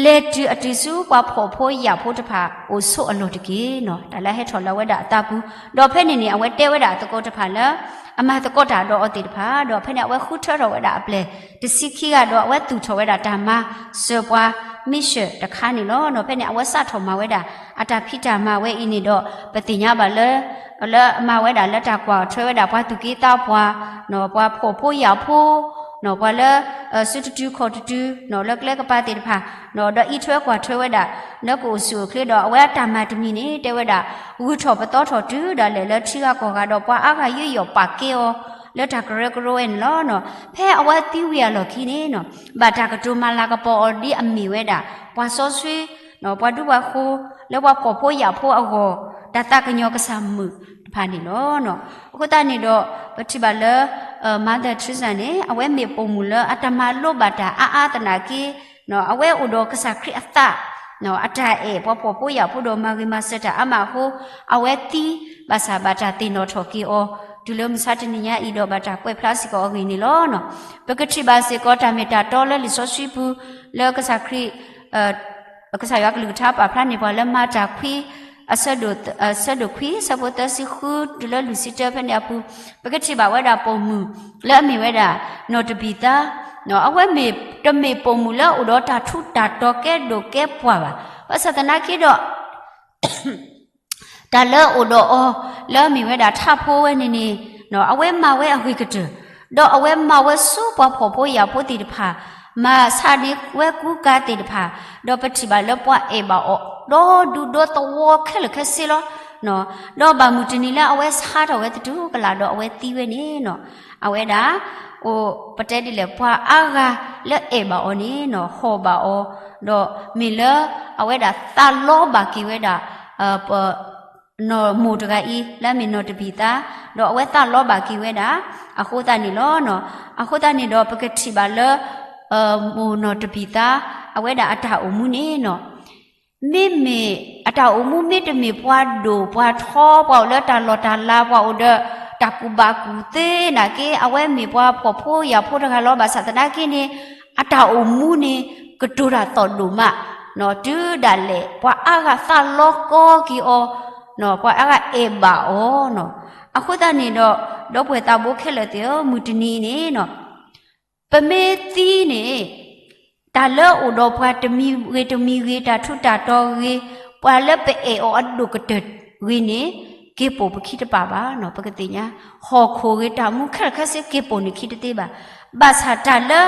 လဲၤတုၤအတုၤဆူပှၤဖှီၣ်ဖိယာ်ဖိတဖၣ်အိၣ်ဆိးအလီၢ်တက့ၢ်နီၤ. တၢ်လၢဟဲထီၣ်လၢအဝဲဒၣ်အသးပူၤ, ဒီးဖဲန့ၣ်န့ၣ် အဝဲတဲဝဲဒၣ်အသကိးတဖၣ်လၢ အမၤသကိးတၢ်ဒီးအီၤသ့ၣ်တဖၣ်, ဒီးဖဲန့ၣ် အဝဲဃုထၢထီၣ်ဝဲဒၣ်အပျဲၢ်တဆံခံဂၤ ဒီးအဝဲသူၣ်ထီၣ်ဝဲဒၣ်တၢ်မၤစၢၤပှၤ mission တခါန့ၣ်လီၤ. ဒီးဖဲန့ၣ် အဝဲစးထီၣ်မၤဝဲဒၣ် အတၢ်ဖံးတၢ်မၤဝဲအံၤန့ၣ်ဒီး ပသ့ၣ်ညါဘၣ်လၢ လၢအမၤဝဲဒၣ်လၢတၢ်ကွၢ်ထွဲဝဲဒၣ်ပှၤသူၣ်က့သးပှၢ်, ပှၤဖှီၣ်ဖိယာ်ဖိ, ပှၤလၢ စုတတုၤခီၣ်တတုၤ လၢကျဲကပၤသ့ၣ်တဖၣ်, ဒီးအံးထွဲကွၢ်ထွဲဝဲဒၣ် လၢကအိၣ်ဆူၣ်အိၣ်ချ့ဒီး အဝဲအတၢ်မၤတမံၤန့ၣ် တဲဝဲဒၣ် ဂုၤထီၣ်ပသီထီၣ်တုၤဒၣ်လဲာ်လၢထံဂၤကီၢ်ဂၤဒီး ပှၤအါဂၤယူးယီၣ်ပာ်ကဲအီၤ လၢတၢ်ကရၢကရိဝဲန့ၣ်လီၤ. ဖဲအဝဲသံဝံၤအလီၢ်ခံန့ၣ် ဘၣ်တၢ်ကတိၤမၤလၤကပီၤအီၤဒ်အမ့ၢ်ဝဲဒၣ် ပှၤစီဆှံ ပှၤဒူပှၤဃိၤ လၢပှၤဖှီၣ်ဖိယာ်ဖိအဂီၢ် တၢ်သးကညီၤကစၢ်မုၣ်တဖၣ်န့ၣ်လီၤ. အဃိသတးန့ၣ်ဒီး ပထံၣ်ဘၣ်လၢ Mother Teresa န့ၣ် အဝဲမ့ၢ်ပိာ်မုၣ်လၢအတမၤလိဘၣ်တၢ်အါအါသနာ်က့ အဝဲအိၣ်ဒီးကစၢ်ခရံာ်အသး အတၢ်အဲၣ်ပှၤဖှီၣ်ဖိယာ်ဖိဒီးမၤဂ့ၤမၤစၢၤတၢ်အါမးအဃိ အဝဲသံဘၣ်ဆၣ်ဘၣ်တၢ်သ့ၣ်နီၣ်ထီၣ်က့ၤအီၤ တုၤလၢမုၢ်ဆါတနံၤညါအံၤဒီးဘၣ်တၢ်ကွဲးဖျါစ့ၢ်ကီးအဂ့ၢ်န့ၣ်လီၤ. ပကထံၣ်ဘၣ်စ့ၢ်ကီးတၢ်မ့ၢ်တၢ်တီလၢလံာ်စီဆှံပူၤ လၢကစၢ်ခရံာ် ကစၢ်ယွၤကလုၢ်ကထါပာ်ဖျါန့ၢ်ပှၤလၢမၤတၢ်ခွံ အဆၢဒိၣ်ခွံ အဆၢဖိသၢဆံဃု တုၤလၢလွံၢ်ဆံတၢ ဖဲန့ၣ်အပူၤ ပကထံၣ်ဘၣ်ဝဲဒၣ်ပိာ်မုၣ် လၢအမ့ၢ်ဝဲဒၣ် နီၢ်တဘံၤသါ, အဝဲမ့ၢ်တမ့ၢ်ပိာ်မုၣ်လၢအိၣ်ဒီးတၢ်ထူးတၢ်တီၤကဲဒိၣ်ကဲပှၢ်ဘၣ်. ဘၣ်ဆၣ်သနာ်က့ဒီး တၢ်လၢအိၣ်ဒီးအီၤ လၢအမ့ၢ်ဝဲဒၣ်ထးဖိဝဲန့ၣ်န့ၣ် အဝဲမၤဝဲအဂ့ၤကတၢၢ်, ဒီးအဝဲမၤဝဲဆူပှၤဖှီၣ်ဖိယာ်ဖိသ့ၣ်တဖၣ် မၤဆါန့ၢ်ဝဲကူကၤသ့ၣ်တဖၣ်, ဒီးပထံၣ်ဘၣ်လၢပှၤအဲၣ်ဘၣ်အီၤ ဒီဒူၣ်ဒီသဝီခဲလၢာ်ခဲဆ့လီၤ. ဒီးဘၣ်မုၢ်တနံၤလၢအဝဲဆါထီၣ်ဝဲသတူၢ်ကလာ်ဒီးအဝဲသံဝဲန့ၣ် အဝဲဒၣ် အိၣ်ပတဲဒ်လဲၣ် ပှၤအါဂၤလၢအဲၣ်ဘၣ်အီၤန့ၣ် ဟီၣ်ဘၣ်အီၤ, ဒီးမ့ၢ်လၢအဝဲဒၣ်သးလီဘၣ်က့ၤဝဲဒၣ် နီၢ်မိၢ်တဂၤအံၤ လၢအမ့ၢ်နီၢ်တဘံၤသါ, ဒီးအဝဲသးလီဘၣ်က့ၤဝဲဒၣ် အဃိသတးန့ၣ်လီၤ. အဃိသတးန့ၣ်ဒီး ပကထံၣ်ဘၣ်လၢ မိၢ်နီၢ်တဘံၤသါ အဝဲဒၣ်အတၢ်အိၣ်မူန့ၣ် မ့မ့ၢ်အတၢ်အိၣ်မူမ့တမ့ၢ်ပှၤဒိၣ်ပှၤထီ ပှၤအိၣ်လၢတၢ်လီၢ်တၢ်လၤ ပှၤအိၣ်ဒီးတၢ်ကူၣ်ဘၣ်ကူၣ်သ့နာ်က့ အဝဲမ့ၢ်ပှၤဖှီၣ်ဖိယာ်ဖိတဂၤလီၤ. ဘၣ်ဆၣ်သနာ်က့န့ၣ် အတၢ်အိၣ်မူန့ၣ် ကတိၤတၢ်သီၣ်ဒိၣ်မး တုၤဒၣ်လဲာ် ပှၤအါဂၤသးလီကီက့ၤအီၤ, ပှၤအါဂၤအဲၣ်ဘၣ်အီၤ. အဃိသတးန့ၣ်ဒီး ဒီပုၢ်ဝဲၢ်သးဘိခဲလၢာ်သ့ၣ်ဧၢ, မုၢ်တနံၤန့ၣ် ပမ့ၢ်သံန့ၣ် တၢ်လၢအိၣ်ဒီးပှၤတမံၤဂ့ၤတမံၤဂ့ၤ တၢ်ထူးတၢ်တီၤဂ့ၤ, ပှၤလၢပအဲၣ်အီၤအဒိၣ်ကတၢၢ်ဂ့ၤန့ၣ် က့ၤပိာ်ပခံတပာ်ဘၣ်နီၤ. ပကသ့ၣ်ညါ ဟီၣ်ခိၣ်ဂ့ၤတၢ်မူခဲလၢာ်ခဲဆ့ က့ၤပိာ်န့ၢ်ခံတသ့ဘၣ်. ဘၣ်ဆၣ်တၢ်လၢ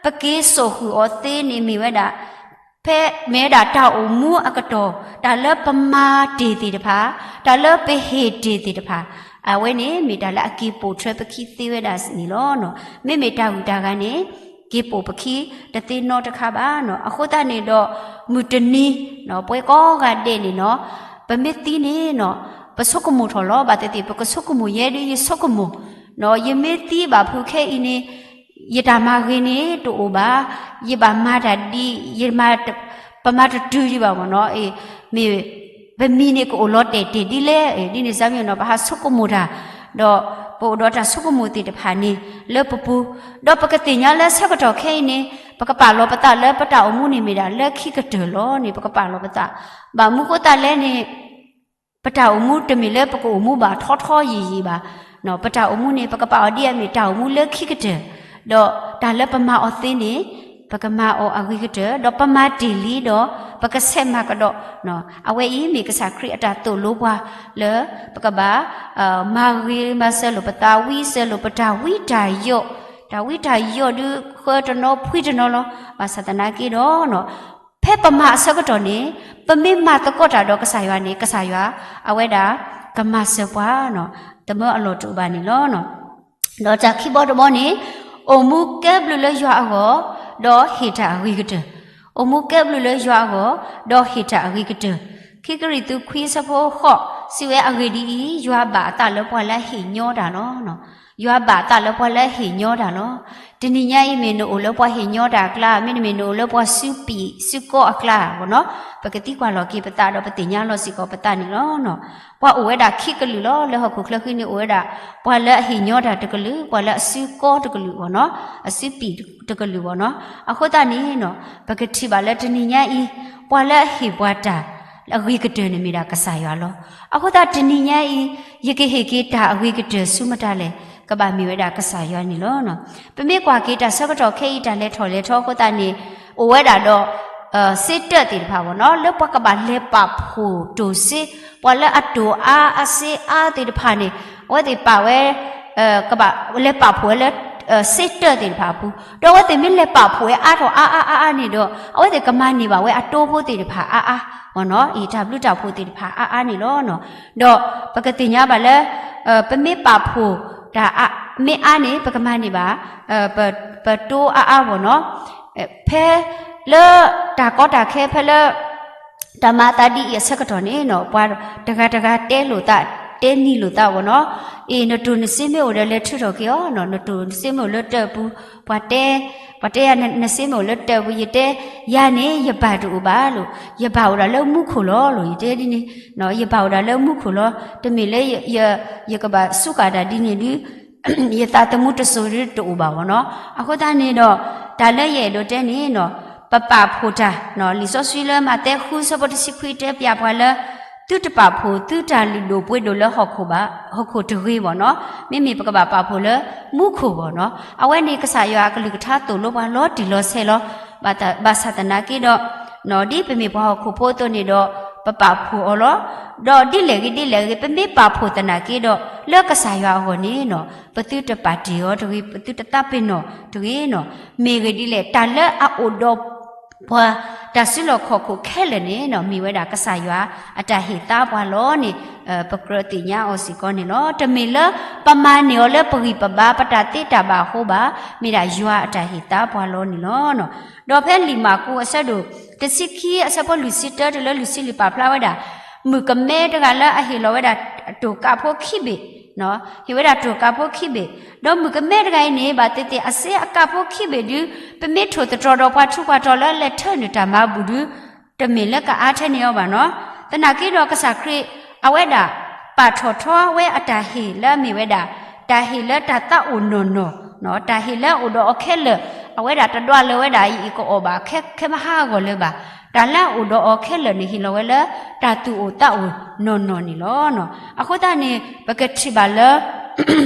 ပက့ၤစိာ်ဃုာ်အီၤသ့န့ၣ်မ့ၢ်ဝဲဒၣ် ဖဲမ့ၢ်ဝဲဒၣ်တၢ်အိၣ်မူအကတီၢ် တၢ်လၢပမၤတ့ၢ်သ့ၣ်တဖၣ်, တၢ်လၢပဟ့ၣ်တ့ၢ်သ့ၣ်တဖၣ်, အဝဲန့ၣ်မ့ၢ်တၢ်လၢအက့ၤပိာ်ထွဲပခံသ့ဝဲဒၣ်န့ၣ်လီၤ. မ့မ့ၢ်တၢ်ဂုၤတၢ်ဂၤန့ၣ် က့ၤပိာ်ပခံတသ့နီတခါဘၣ်နီၤ. အဃိသတးန့ၣ်ဒီး မုၢ်တနံၤ ပဝဲကိးဂၤဒဲးန့ၣ်နီၤ ပမ့ၢ်သံန့ၣ်နီၤ ပဆိကမိၣ်ထီၣ်လီၤ. ဘၣ်သ့ၣ်သ့ၣ် ပကဆိကမိၣ်ယဲဒ်ယဆိကမိၣ်နီၤ ယမ့ၢ်သံဘၣ်ဖုးခဲအံၤန့ၣ် ယတၢ်မၤဂ့ၤန့ၣ်တအိၣ်ဘၣ်, ယဘၣ်မၤတၢ်ဒ် ယမၤတ ပမၤတတုၤယဘၣ်မ့ၢ်နီၤ, မ့ၢ် ပမံၤန့ၣ်ကအိၣ်လီၤတဲာ်တဲာ်ဒ်လဲၣ်, ဒ်န့ၣ်စ့ၢ်မ့ၢ်နီၤ ပဟးဆိကမိၣ်တၢ်, ဒီးပအိၣ်ဒီးတၢ်ဆိကမိၣ်သ့ၣ်တဖၣ်န့ၣ် လၢပပူၤ, ဒီးပကသ့ၣ်ညါလၢဆၢကတီၢ်ခဲအံၤန့ၣ် ပကပာ်လီၤပသးလၢပတၢ်အိၣ်မူန့ၣ်မ့ၢ်ဒၣ်လၢခံကတၢၢ်လီၤန့ၣ် ပကပာ်လီၤပသး, ဘၣ်မနုၤဃိသတးလဲၣ်န့ၣ် ပတၢ်အိၣ်မူတမ့ၢ်လၢပကအိၣ်မူဘၣ်ထီထီယံာ်ယံာ်ဘၣ်. ပတၢ်အိၣ်မူန့ၣ် ပကပာ်အီၤဒ်အမ့ၢ်တၢ်အိၣ်မူလၢခံကတၢၢ်, ဒီးတၢ်လၢပမၤအီၤသ့န့ၣ် ပကမၤအီၤအဂ့ၤကတၢၢ်, ဒီးပမၤတ့ၢ်လံဒီး ပကဆဲးမၤကဒီး. အဝဲအံၤမ့ၢ်ကစၢ်ခရံာ်အတၢ်သိၣ်လိပှၤလၢ ပကဘၣ် မၤဂ့ၤမၤစၢၤလိာ်ပသး, ဝံစၢၤလိာ်ပတၢ်ဝံတၢ်ယိး, တၢ်ဝံတၢ်ယိးဒုးဃၢတနီၤဖှံတနီၤလီၤ. ဘၣ်ဆၣ်သနာ်က့ဒီး ဖဲပမၤအဆၢကတီၢ်န့ၣ် ပမ့ၢ်မၤသကိးတၢ်ဒီးကစၢ်ယွၤန့ၣ် ကစၢ်ယွၤ အဝဲဒၣ် ကမၤစၢၤပှၤ တမၢအလီၢ်တအိၣ်ဘၣ်န့ၣ်လီၤ. ဒီးတၢ်ခံဘီတဘီန့ၣ် အိၣ်မူကဲဘျုးလၢယွၤအဂီၢ် ဒီးဟ့ၣ်တၢ်အဂ့ၤကတၢၢ်, အိၣ်မူကဲဘျုးလၢယွၤအဂီၢ် ဒီးဟ့ၣ်တၢ်အဂ့ၤကတၢၢ်. ခံကရံၣ်သူးခွံဆၢဖိဃိး စံးဝဲအဂ့ၢ်ဒ်အံၤ, ယွၤဘၣ်အသးလၢပှၤလၢအဟ့ၣ်ညီတၢ်လီၤ. ယွၤဘၣ်အသးလၢပှၤလၢအဟ့ၣ်ညီတၢ်လီၤ. တနံၤညါအံၤမ့ၢ်နအိၣ်လၢပှၤဟ့ၣ်ညီတၢ်အကျါ, မ့တမ့ၢ်နအိၣ်လၢပှၤစုပံာ်စုကီအကျါဘၣ်နီၤ, ပကသံကွၢ်လီၤက့ၤပသးဒီးပသ့ၣ်ညါလီၤစ့ၢ်ကီးပသးန့ၣ်လီၤ. ပှၤအိၣ်ဝဲဒၣ်ခံကလုာ်လီၤ. လၢဟီၣ်ခိၣ်ချၢဃံန့ၣ် အိၣ်ဝဲဒၣ် ပှၤလၢအဟ့ၣ်ညီတၢ်တကလုာ်, ပှၤလၢအစုကီတကလုာ်ဘၣ်နီၤ, အစုပံာ်တကလုာ်ဘၣ်နီၤ. အဃိသတးန့ၣ် ပကထံၣ်ဘၣ်လၢတနံၤညါအံၤ ပှၤလၢအဟ့ၣ်ပှၤတၢ် အဂ့ၤကတၢၢ်န့ၣ်မ့ၢ်ဒၣ်ကစၢ်ယွၤလီၤ. အဃိသတးတနံၤညါအံၤ ယကဟ့ၣ်က့ၤတၢ်အဂ့ၤကတၢၢ်ဆူမတၤလဲၣ်, ကဘၣ်မ့ၢ်ဝဲဒၣ်ကစၢ်ယွၤန့ၣ်လီၤ. ပမ့ၢ်ကွၢ်က့ၤတၢ်ဆၢကတီၢ်ခဲအံၤ တၢ်လဲၤထီၣ်လဲၤထီအဃိသတးန့ၣ် အိၣ်ဝဲဒၣ်ဒီး စ့တၢးသ့ၣ်တဖၣ်ဘၣ်နီၤ, လၢပှၤကဘၣ်လဲၤပာ်ဖှိၣ်တိၢ်စ့, ပှၤလၢအတိၢ်အါအါစ့အါသ့ၣ်တဖၣ်န့ၣ် အဝဲသ့ၣ်ပာ်ဝဲ ကဘၣ်လဲၤပာ်ဖှိၣ်ဝဲလၢ စ့တၢးသ့ၣ်တဖၣ်အပူၤ, ဒီးအဝဲသ့ၣ်မ့ၢ်လဲၤပာ်ဖှိၣ်ဝဲအါထီၣ်အါအါအါအါန့ၣ်ဒီး အဝဲသ့ၣ်ကမၤန့ၢ်ဘၣ်ဝဲအတိဖိသ့ၣ်တဖၣ်အါအါဘၣ်နီၤ, အံၤတၢ်ဘျုးတၢ်ဖှိၣ်သ့ၣ်တဖၣ်အါအါန့ၣ်လီၤ. ဒီးပကသ့ၣ်ညါဘၣ်လၢ ပမ့ၢ်ပာ်ဖှိၣ်တၢ်မ့ၢ်အါန့ၣ် ပကမၤန့ၢ်ဘၣ် ပတိအါအါဘၣ်နီၤ. ဖဲလၢတၢ်ကီတၢ်ခဲ ဖဲလၢ တၢ်မၤအသးဒ်အံၤအဆၢကတီၢ်န့ၣ်နီၤ, ပှၤတဂၤတဂၤတဲလိာ်သး, တဲနံၤလိာ်သးဘၣ်နီၤ. အ့ၣ် နတိၢ်နစ့မ့ၢ်အိၣ်ဒီး လဲၤထုးထီၣ်က့ၤအီၤနီၤ, နတိၢ်နစ့မ့ၢ်အိၣ်လၢတၢးပူၤ, ပှၤတဲ, ပှၤတဲယၤ နစ့မ့ၢ်အိၣ်လၢတၢးပူၤ, ယတဲ, ယၤန့ၣ် ယဘၣ်တအိၣ်ဘၣ်လီၤ, ယဘၣ်အိၣ်ဒၣ်လၢမူခိၣ်လီၤလီၤ, ယတဲဒ်န့ၣ်, ယဘၣ်အိၣ်ဒၣ်လၢမူခိၣ်လီၤ, တမ့ၢ်လၢ ယကဘၣ်စူးဃာ်တၢ်ဒ်န့ၣ်ဒုး ယသးသမူတစိၤဒုးတအိၣ်ဘၣ်ဘၣ်နီၤ. အဃိသတးန့ၣ်ဒီး တၢ်လၢယအဲၣ်ဒိးတဲန့ၣ်နီၤ, ပပာ်ဖှိၣ်တၢ်, လံာ်စီဆှံလၢမးသဲဃုဆၢဖိတဆံခွံတဲပျးပှၤလၢ သုတပာ်ဖှိၣ်သုတၢ်လုၢ်ဒိၣ်ပှ့ၤဒိၣ်လၢဟီၣ်ခိၣ်ဘၣ်, ဟီၣ်ခိၣ်တဂ့ၤဘၣ်နီၤ, မ့မ့ၢ်ပကဘၣ်ပာ်ဖှိၣ်လၢမူခိၣ်ဘၣ်နီၤ. အဝဲန့ၣ်ကစၢ်ယွၤအကလုၢ်ကထါသိၣ်လိပှၤလီၤတံၢ်လီၤဆဲးလီၤ. ဘၣ်ဆၣ်သနာ်က့ဒီး ဒ်ပမ့ၢ်ပှၤဟီၣ်ခိၣ်ဖိအသိးန့ၣ်ဒီး ပပာ်ဖှိၣ်အီၤလီၤ. ဒီးဒ်လဲၣ်ဂ့ၤဒ်လဲၣ်ဂ့ၤ ပမ့ၢ်ပာ်ဖှိၣ်သနာ်က့ဒီး လၢကစၢ်ယွၤအဂီၢ်န့ၣ်နီၤ, ပသုတပာ်တ့ၢ်အီၤတဂ့ၤ, ပသုတသးပ့ၤနီၣ်တဂ့ၤနီၤ. မ့ၢ်ဂ့ၢ်ဒ်လဲၣ် တၢ်လၢအအိၣ်ဒီးပှၤ တၢ်စုလီၢ်ခီၣ်ခိၣ်ခဲလၢာ်န့ၣ်နီၤ, မ့ၢ်ဝဲဒၣ်ကစၢ်ယွၤအတၢ်ဟ့ၣ်သါပှၤလီၤန့ၣ် ပကြၢးသ့ၣ်ညါအီၤစ့ၢ်ကီးန့ၣ်လီၤ. တမ့ၢ်လၢပမၤန့ၢ်အီၤလၢပဂံၢ်ပဘါ ပတၢ်သ့တၢ်ဘၣ်အဃိဘၣ်, မ့ၢ်ဒၣ်ယွၤအတၢ်ဟ့ၣ်သါပှၤလီၤန့ၣ်လီၤ. ဒီးဖဲလံာ်မၢ်ကူးအဆၢဒိၣ်တဆံခံ အဆၢဖိလွံၢ်ဆံတၢတုၤလၢလွံၢ်ဆံလွံၢ်ပာ်ဖျါဝဲဒၣ် မုၣ်ကမဲတဂၤလၢအဟ့ၣ်လီၤဝဲဒၣ်တိၢ်ကးဖိခံဘ့ၣ်, ဟ့ၣ်ဝဲဒၣ်တိၢ်ကးဖိခံဘ့ၣ်, ဒီးမုၣ်ကမဲတဂၤအံၤန့ၣ် ဘၣ်သ့ၣ်သ့ၣ်အစ့အကးဖိခံဘ့ၣ်ဒုး ပမ့ၢ်ထိၣ်သတြီၤဒီးပှၤထူးပှၤတီၤလၢအလဲၤထၢနုာ်တၢ်မၤဘူၣ်ဒုး တမ့ၢ်လၢကအါထဲန့ၣ်အီၤဘၣ်နီၤ. သနာ်က့ဒီးကစၢ်ခရံာ် အဝဲဒၣ် ပာ်ထီၣ်ထီဝဲအတၢ်ဟ့ၣ်လၢအမ့ၢ်ဝဲဒၣ် တၢ်ဟ့ၣ်လၢတၢ်သးအိၣ်နီၢ်နီၢ်, တၢ်ဟ့ၣ်လၢအိၣ်ဒီးအီၤခဲလၢာ်, အဝဲဒၣ်တဒွးလၢၤဝဲဒၣ်အံၤ ကအီၣ်ဘၣ်ခဲမဟါအဂီၢ်လၢၤဘၣ်. တၢ်လၢအအိၣ်ဒီးအီၤခဲလၢာ်န့ၣ် ဟ့ၣ်လီၤဝဲလၢတၢ်သူၣ်အိၣ်သးအိၣ်နီၢ်နီၢ်န့ၣ်လီၤ. အဃိသတးန့ၣ် ပကထံၣ်ဘၣ်လၢ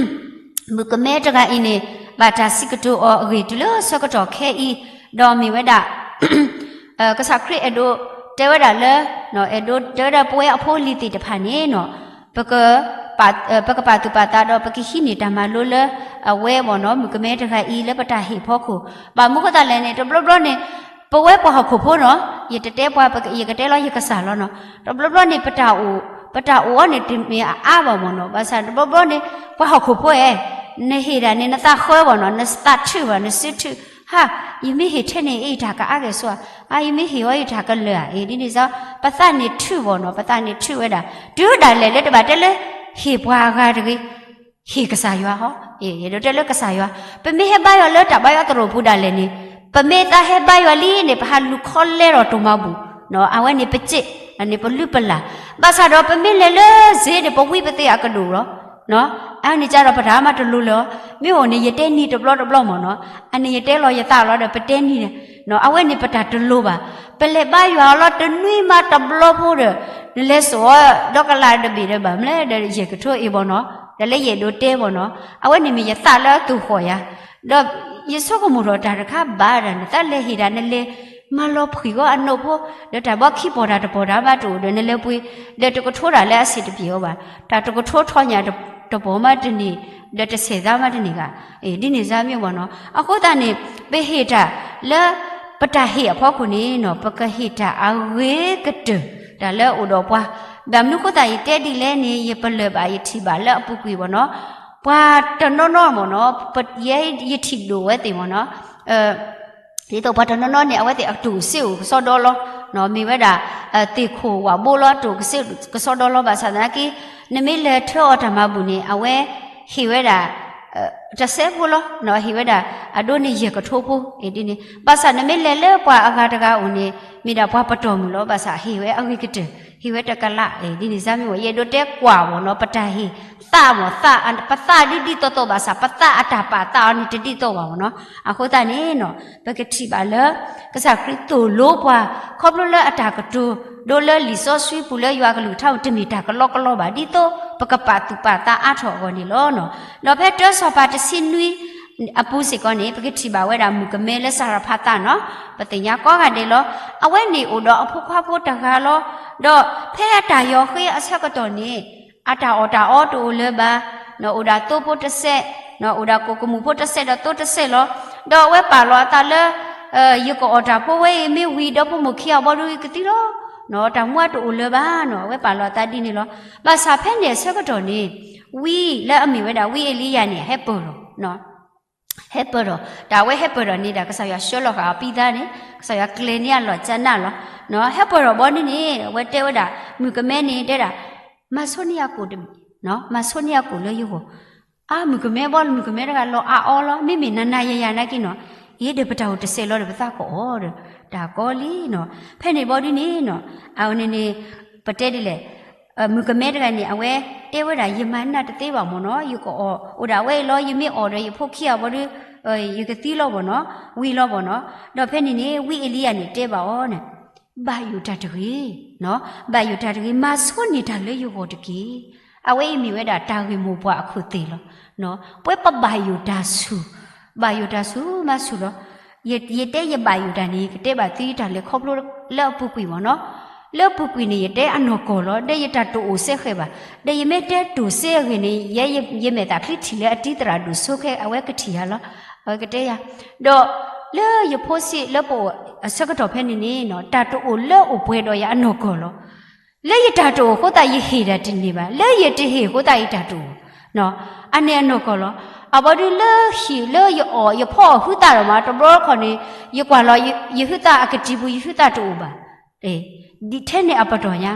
မုၣ်ကမဲတဂၤအံၤန့ၣ် ဘၣ်တၢ်စံးကတိၤအီၤအဂ့ၢ်တုၤလၢဆၢကတီၢ်ခဲအံၤ, ဒီးမ့ၢ်ဝဲဒၣ် ကစၢ်ခရံာ်အဲၣ်ဒိးတဲဝဲဒၣ်လၢ အဲၣ်ဒိးတဲဝဲဒၣ်ပဝဲအဖိအလံၤသ့ၣ်တဖၣ်န့ၣ်နီၤ, ပက ပကပာ်သူၣ်ပာ်သးဒီး ပကဟံးန့ၢ်တၢ်မၤလိလၢ အဝဲဘၣ်နီၤ, မုၣ်ကမဲတဂၤအံၤလၢပတၢ်ဟ့ၣ်ဖီခိၣ်, ဘၣ်မနုၤဃိသတးလဲၣ်န့ၣ် တဘျီဘျီန့ၣ် ပဝဲပှၤဟီၣ်ခိၣ်ဖိနီၤ, ယတတဲပှၤ ယကတဲလီၤယကစၢ်လီၤနီၤ, တဘျီဘျီန့ၣ် ပတၢ်အိၣ် ပတၢ်အိၣ်အီၤန့ၣ် တမ့ၢ်အအါဘၣ်မ့ၢ်နီၤ, ဘၣ်ဆၣ်တဘျီဘျီန့ၣ် ပှၤဟီၣ်ခိၣ်ဖိဧၢ, နဟ့ၣ်ဒၣ်န့ၣ် နသးဃၢဘၣ်နီၤ, နသးထုးဘၣ် နစုထုး, ဟါ, ယမ့ၢ်ဟ့ၣ်ထဲန့ၣ် အံၤတၢ်ကအါကဲၣ်ဆိးဧါ, အါ ယမ့ၢ်ဟ့ၣ်အီၤအံၤတၢ်ကလၢာ်ဧါ, အ့ၣ် ဒ်န့ၣ်စ့ၢ် ပသးန့ၣ်ထုးဘၣ်နီၤ, ပသးန့ၣ်ထုးဝဲဒၣ်, တုၤဒၣ်လဲာ်လၢတဘၣ်တဲလၢ ဟ့ၣ်ပှၤအဂၤတဂ့ၤ ဟ့ၣ်ကစၢ်ယွၤဟီ, အ့ၣ် ယဒိးတဲလၢကစၢ်ယွၤ, ပမ့ၢ်ဟဲဘါယွၤလၢတၢ်ဘါယွၤသရိာ်ပူၤဒၣ်လဲာ်န့ၣ်, ပမ့ၢ်သးဟဲဘါယွၤလံန့ၣ် ပဟးလူၤခီလဲဒီးတိၢ်မၤဘူၣ်, အဝဲန့ၣ်ပစ့း, န့ၣ်ပလုၢ်ပလၢ်, ဘၣ်ဆၣ်ဒီးပမ့ၢ်လဲၤလၢစ့ၢ်န့ၣ် ပဝံပသ့ၣ်အကဒိၣ်လီၤ. အန့ၣ်ကဒီးပတၢ်မၤတလိၤလၢၤ, မ့ၢ်အိၣ်န့ၣ် ယတဲနံၤတဘျီတဘျီမ့ၢ်နီၤ, အန့ၣ်ယတဲလီၤယသးလီၤဒီးပတဲနံၤန့ၣ်, အဝဲန့ၣ်ပတၢ်တလိၤဘၣ်, ပလဲၤဘါယွၤအီၤလီၤတနွံမးတဘျီဖိဒီး, နလဲၤစိာ်အီၤဒီကလးတဘ့ၣ်ဒီးဘၣ်မလဲၣ်ဒီးယဲၢ်ကထိအ့ၣ်ဘၣ်နီၤ တၢ်လၢယအဲၣ်ဒိးတဲဘၣ်နီၤ, အဝဲန့ၣ်မ့ၢ်ယသးလၢအသူၣ်ဃီၣ်ယၤ, ဒီးယဆိကမိၣ်ထီၣ်တၢ်တခါဘၣ်ဒၣ်န့ၣ် သးလဲၤဟ့ၣ်ဒၣ်နလဲၤမၤလီၤဖှံၣ်ဂီၤအနိၣ်ဖိ, ဒီးတၢ်ဘီခံပီၢ်တၢ်တပီၢ်တၢ်မးတအိၣ်ဒီးနလဲၤပှ့ၤ, ဒီးတကထိတၢ်လၢအဆံးတပျဲၤအီၤဘၣ်, တၢ်တကထိထီညၣ်တပီၢ်မးတန့ၢ်, ဒီးတဆဲးသးမးတန့ၢ်ဂၤ, ဒ်န့ၣ်စါမ့ၢ်ဘၣ်နီၤ. အဃိသတးန့ၣ် ပဟ့ၣ်တၢ်လၢ ပတၢ်ဟ့ၣ်အဖီခိၣ်န့ၣ်နီၤ ပကဟ့ၣ်တၢ်အဂ့ၤကတၢၢ် တၢ်လၢအိၣ်ဒီးပှၤ, ဘၣ်မနုၤဃိသတးယတဲဒ်လဲၣ်န့ၣ် ယပလၢၢ်ဘၣ်ယထံၣ်ဘၣ်လၢအပူၤကွံာ်မ့ၢ်နီၤ, ပှၤတနီၤနီၤမ့ၢ်နီၤ, ယဲယထံၣ်ဒိၣ်ဝဲသ့ၣ်မ့ၢ်နီၤ, ဒ်သိးပှၤတနီၤနီၤန့ၣ် အဝဲသ့ၣ်အတိၢ်စ့အိၣ်ကစီဒီလီၤ, မ့ၢ်ဝဲဒၣ် သ့ၣ်ခိၣ်ဝၣ်ဘိလီၤ တိၢ်ကစ့ကစီဒီလီၤ ဘၣ်ဆၣ်သနာ်က့ နမ့ၢ်လဲၤထၢအီၤတၢ်မၤဘူၣ်န့ၣ် အဝဲဟ့ၣ်ဝဲဒၣ် တစဲးဖိလီၤ, ဟ့ၣ်ဝဲဒၣ် အဒိန့ၣ်ယဲၢ်ကထိဖိ, ဒ်န့ၣ် ဘၣ်ဆၣ်နမ့ၢ်လဲၤလၢပှၤအဂၤတဂၤအိၣ်န့ၣ် မ့ၢ်ဒၣ်ပှၤပတီၢ်မုၢ်လီၤ, ဘၣ်ဆၣ်ဟ့ၣ်ဝဲအဂ့ၤကတၢၢ်, ဟ့ၣ်ဝဲတကလး, ဒ်န့ၣ်စါမ့ၢ်ဝဲ ယအဲၣ်ဒိးတဲကွၢ်မ့ၢ်နီၤ, ပတၢ်ဟ့ၣ်သးမ့ၢ်သး, ပသးဒ်ဒ်သိးသိးဘၣ်ဆၣ် ပသးအတၢ်ပာ်သးအီၤန့ၣ်တဒ်သိးဘၣ်မ့ၢ်နီၤ, အဃိသတးန့ၣ်နီၤ ပကထံၣ်ဘၣ်လၢ ကစၢ်ခရံာ်သိၣ်လိပှၤ ခီဖျိလၢအတၢ်ကတိၤဒိလၢလံာ်စီဆှံပူၤလၢယွၤကလုၢ်ကထါပူၤ တမ့ၢ်တၢ်ကလီကလီဘၣ် ဒ်သိးပကပာ်သူၣ်ပာ်သးအါထီၣ်အဂီၢ်န့ၣ်လီၤ. ဒီးဖဲတၢစီၤပၤတဆံနွံအပူၤစ့ၢ်ကီးန့ၣ် ပကထံၣ်ဘၣ်ဝဲဒၣ်မုၣ်ကမဲလၢစၤရဖးသးနီၤ, ပသ့ၣ်ညါကိးဂၤဒဲးလီၤ. အဝဲန့ၣ်အိၣ်ဒီးအဖိခွါဖိတဂၤလီၤ. ဒီးဖဲအတၢ်ယီၤဃ့အဆၢကတီၢ်န့ၣ် အတၢ်အီၣ်တၢ်အီတအိၣ်လၢၤဘၣ်, အိၣ်ဒၣ်သိဖိတစဲး, အိၣ်ဒၣ်ကိၣ်ကမူၣ်ဖိတစဲးဒီးသိတစဲးလီၤ. ဒီးအဝဲပာ်လီၤအသးလၢ ယကအီၣ်တၢ်ဖိဝဲအံၤ မ့ၢ်ဝံၤဒီဖိမိၢ်ခံဂၤဘီဒုး ယကသံလီၤ. တၢ်မူအတအိၣ်လၢၤဘၣ်နီၤ, အဝဲပာ်လီၤအသးဒ်န့ၣ်လီၤ. ဘၣ်ဆၣ်ဖဲန့ၣ်အဆၢကတီၢ်န့ၣ် ဝံလၢအမ့ၢ်ဝဲဒၣ်ဝံအ့လံယၤန့ၣ် ဟဲပၢၢ်ထီၣ်, ဟဲပၢၢ်ထီၣ်, တၢ်အဝဲဟဲပၢၢ်ထီၣ်န့ၣ် တၢ်ကစၢ်ယွၤဆှၢလီၤဃာ်အီၤပံသါန့ၣ် ကစၢ်ယွၤကျဲၤန့ၢ်အလီၢ်ကနၣ်လီၤ. ဟဲပၢၢ်ထီၣ်ဘီဒုးန့ၣ် အဝဲတဲဝဲဒၣ် မုၣ်ကမဲန့ၣ်တဲဒၣ် မၤဆိန့ၢ်အကိၣ်တဘ့ၣ်, မၤဆိန့ၢ်အကိၣ်လၢယဂီၢ် အါ မုၣ်ကမဲဘီ မုၣ်ကမဲတဂၤလီၤအါအီလီၤ, မ့မ့ၢ်နၤနၤယၤယၤနာ်က့နီၤ, အ့ ဒီးပတၢ်အိၣ်တစဲးလီၤဒီးပသးကအီၣ်ဒီး တၢ်ကီလံနီၤ. ဖဲန့ၣ်ဘီဒုးန့ၣ်နီၤ အဝဲန့ၣ်န့ၣ် ပတဲဒ်လဲၣ်, မုၣ်ကမဲတဂၤန့ၣ် အဝဲတဲဝဲဒၣ် ယမၤနၢ်တသ့ဘၣ်မ့ၢ်နီၤ, ယကအီၣ်အိၣ်ဒၣ်ဝဲအံၤလီၤ, ယမ့ၢ်အီၣ်ဒီးယဖိခံဂၤဘီဒုး ယကသံလီၤဘီနီၤ, ဝံၤလီၤဘီနီၤ. ဒီးဖဲန့ၣ်န့ၣ် ဝံအ့လံယၤန့ၣ်တဲဘၣ်အီၤန့ၣ် ဘၣ်ယိၣ်တၢ်တဂ့ၤ, ဘၣ်ယိၣ်တၢ်တဂ့ၤ, မၤဆိန့ၢ်တၢ်လၢယဂီၢ်တက့ၢ်. အဝဲအံၤမ့ၢ်ဝဲဒၣ်တၢ်ဂ့ၢ်မိၢ်ပှၢ်အခိၣ်သ့ၣ်လီၤ. ပဝဲပဘၣ်ယိၣ်တၢ်ဆူၣ်, ဘၣ်ယိၣ်တၢ်ဆူၣ်မၤဆူၣ်လီၤ. ယတဲယဘၣ်ယိၣ်တၢ်န့ၣ် ကတဲဘၣ်သုတၢ်လဲၤခီဖျိလၢအပူၤကွံာ်မ့ၢ်နီၤ, လၢအပူၤကွံာ်န့ၣ် ယတဲအနီၢ်ကီၢ်လီၤ, ဒီးယတၢ်တအိၣ်စဲဃဲၤဘၣ်, ဒီးယမ့ၢ်တဲတိၢ်စ့အဂ့ၢ်န့ၣ် ယဲယမဲာ်သၣ်ချံထံၣ်လၢအတံသရၣ်ဒိၣ်စိခဲ အဝဲကထံၣ်ယၤလီၤ, အဝဲကတဲယၤ ဒီးလၢယဖိဆံးလၢပအိၣ်အဆၢကတီၢ်ဖဲန့ၣ်န့ၣ်နီၤ တၢ်တအိၣ်လၢအိၣ်ပှဲၤဒီးယၤအနီၢ်ကီၢ်လီၤ. လၢယတၢ်တအိၣ်အဃိသတးယဟ့ၣ်ဒၣ်တန့ၢ်ဘၣ်, လၢယတဟ့ၣ်အဃိသတးယတၢ်တအိၣ်, အန့ၣ်အနီၢ်ကီၢ်လီၤ. အဘီဒုးလၢဟံၣ်လၢယအီၣ်ယဖီအီၣ်ဟုသးဒီးမး တဘျီတခီၣ်န့ၣ် ယကွၢ်လီၤ ယဟုသးအကတံၤပူၤ ယဟုသးတအိၣ်ဘၣ်. ဒ်ထဲန့ၣ်အပတီၢ်ညါ,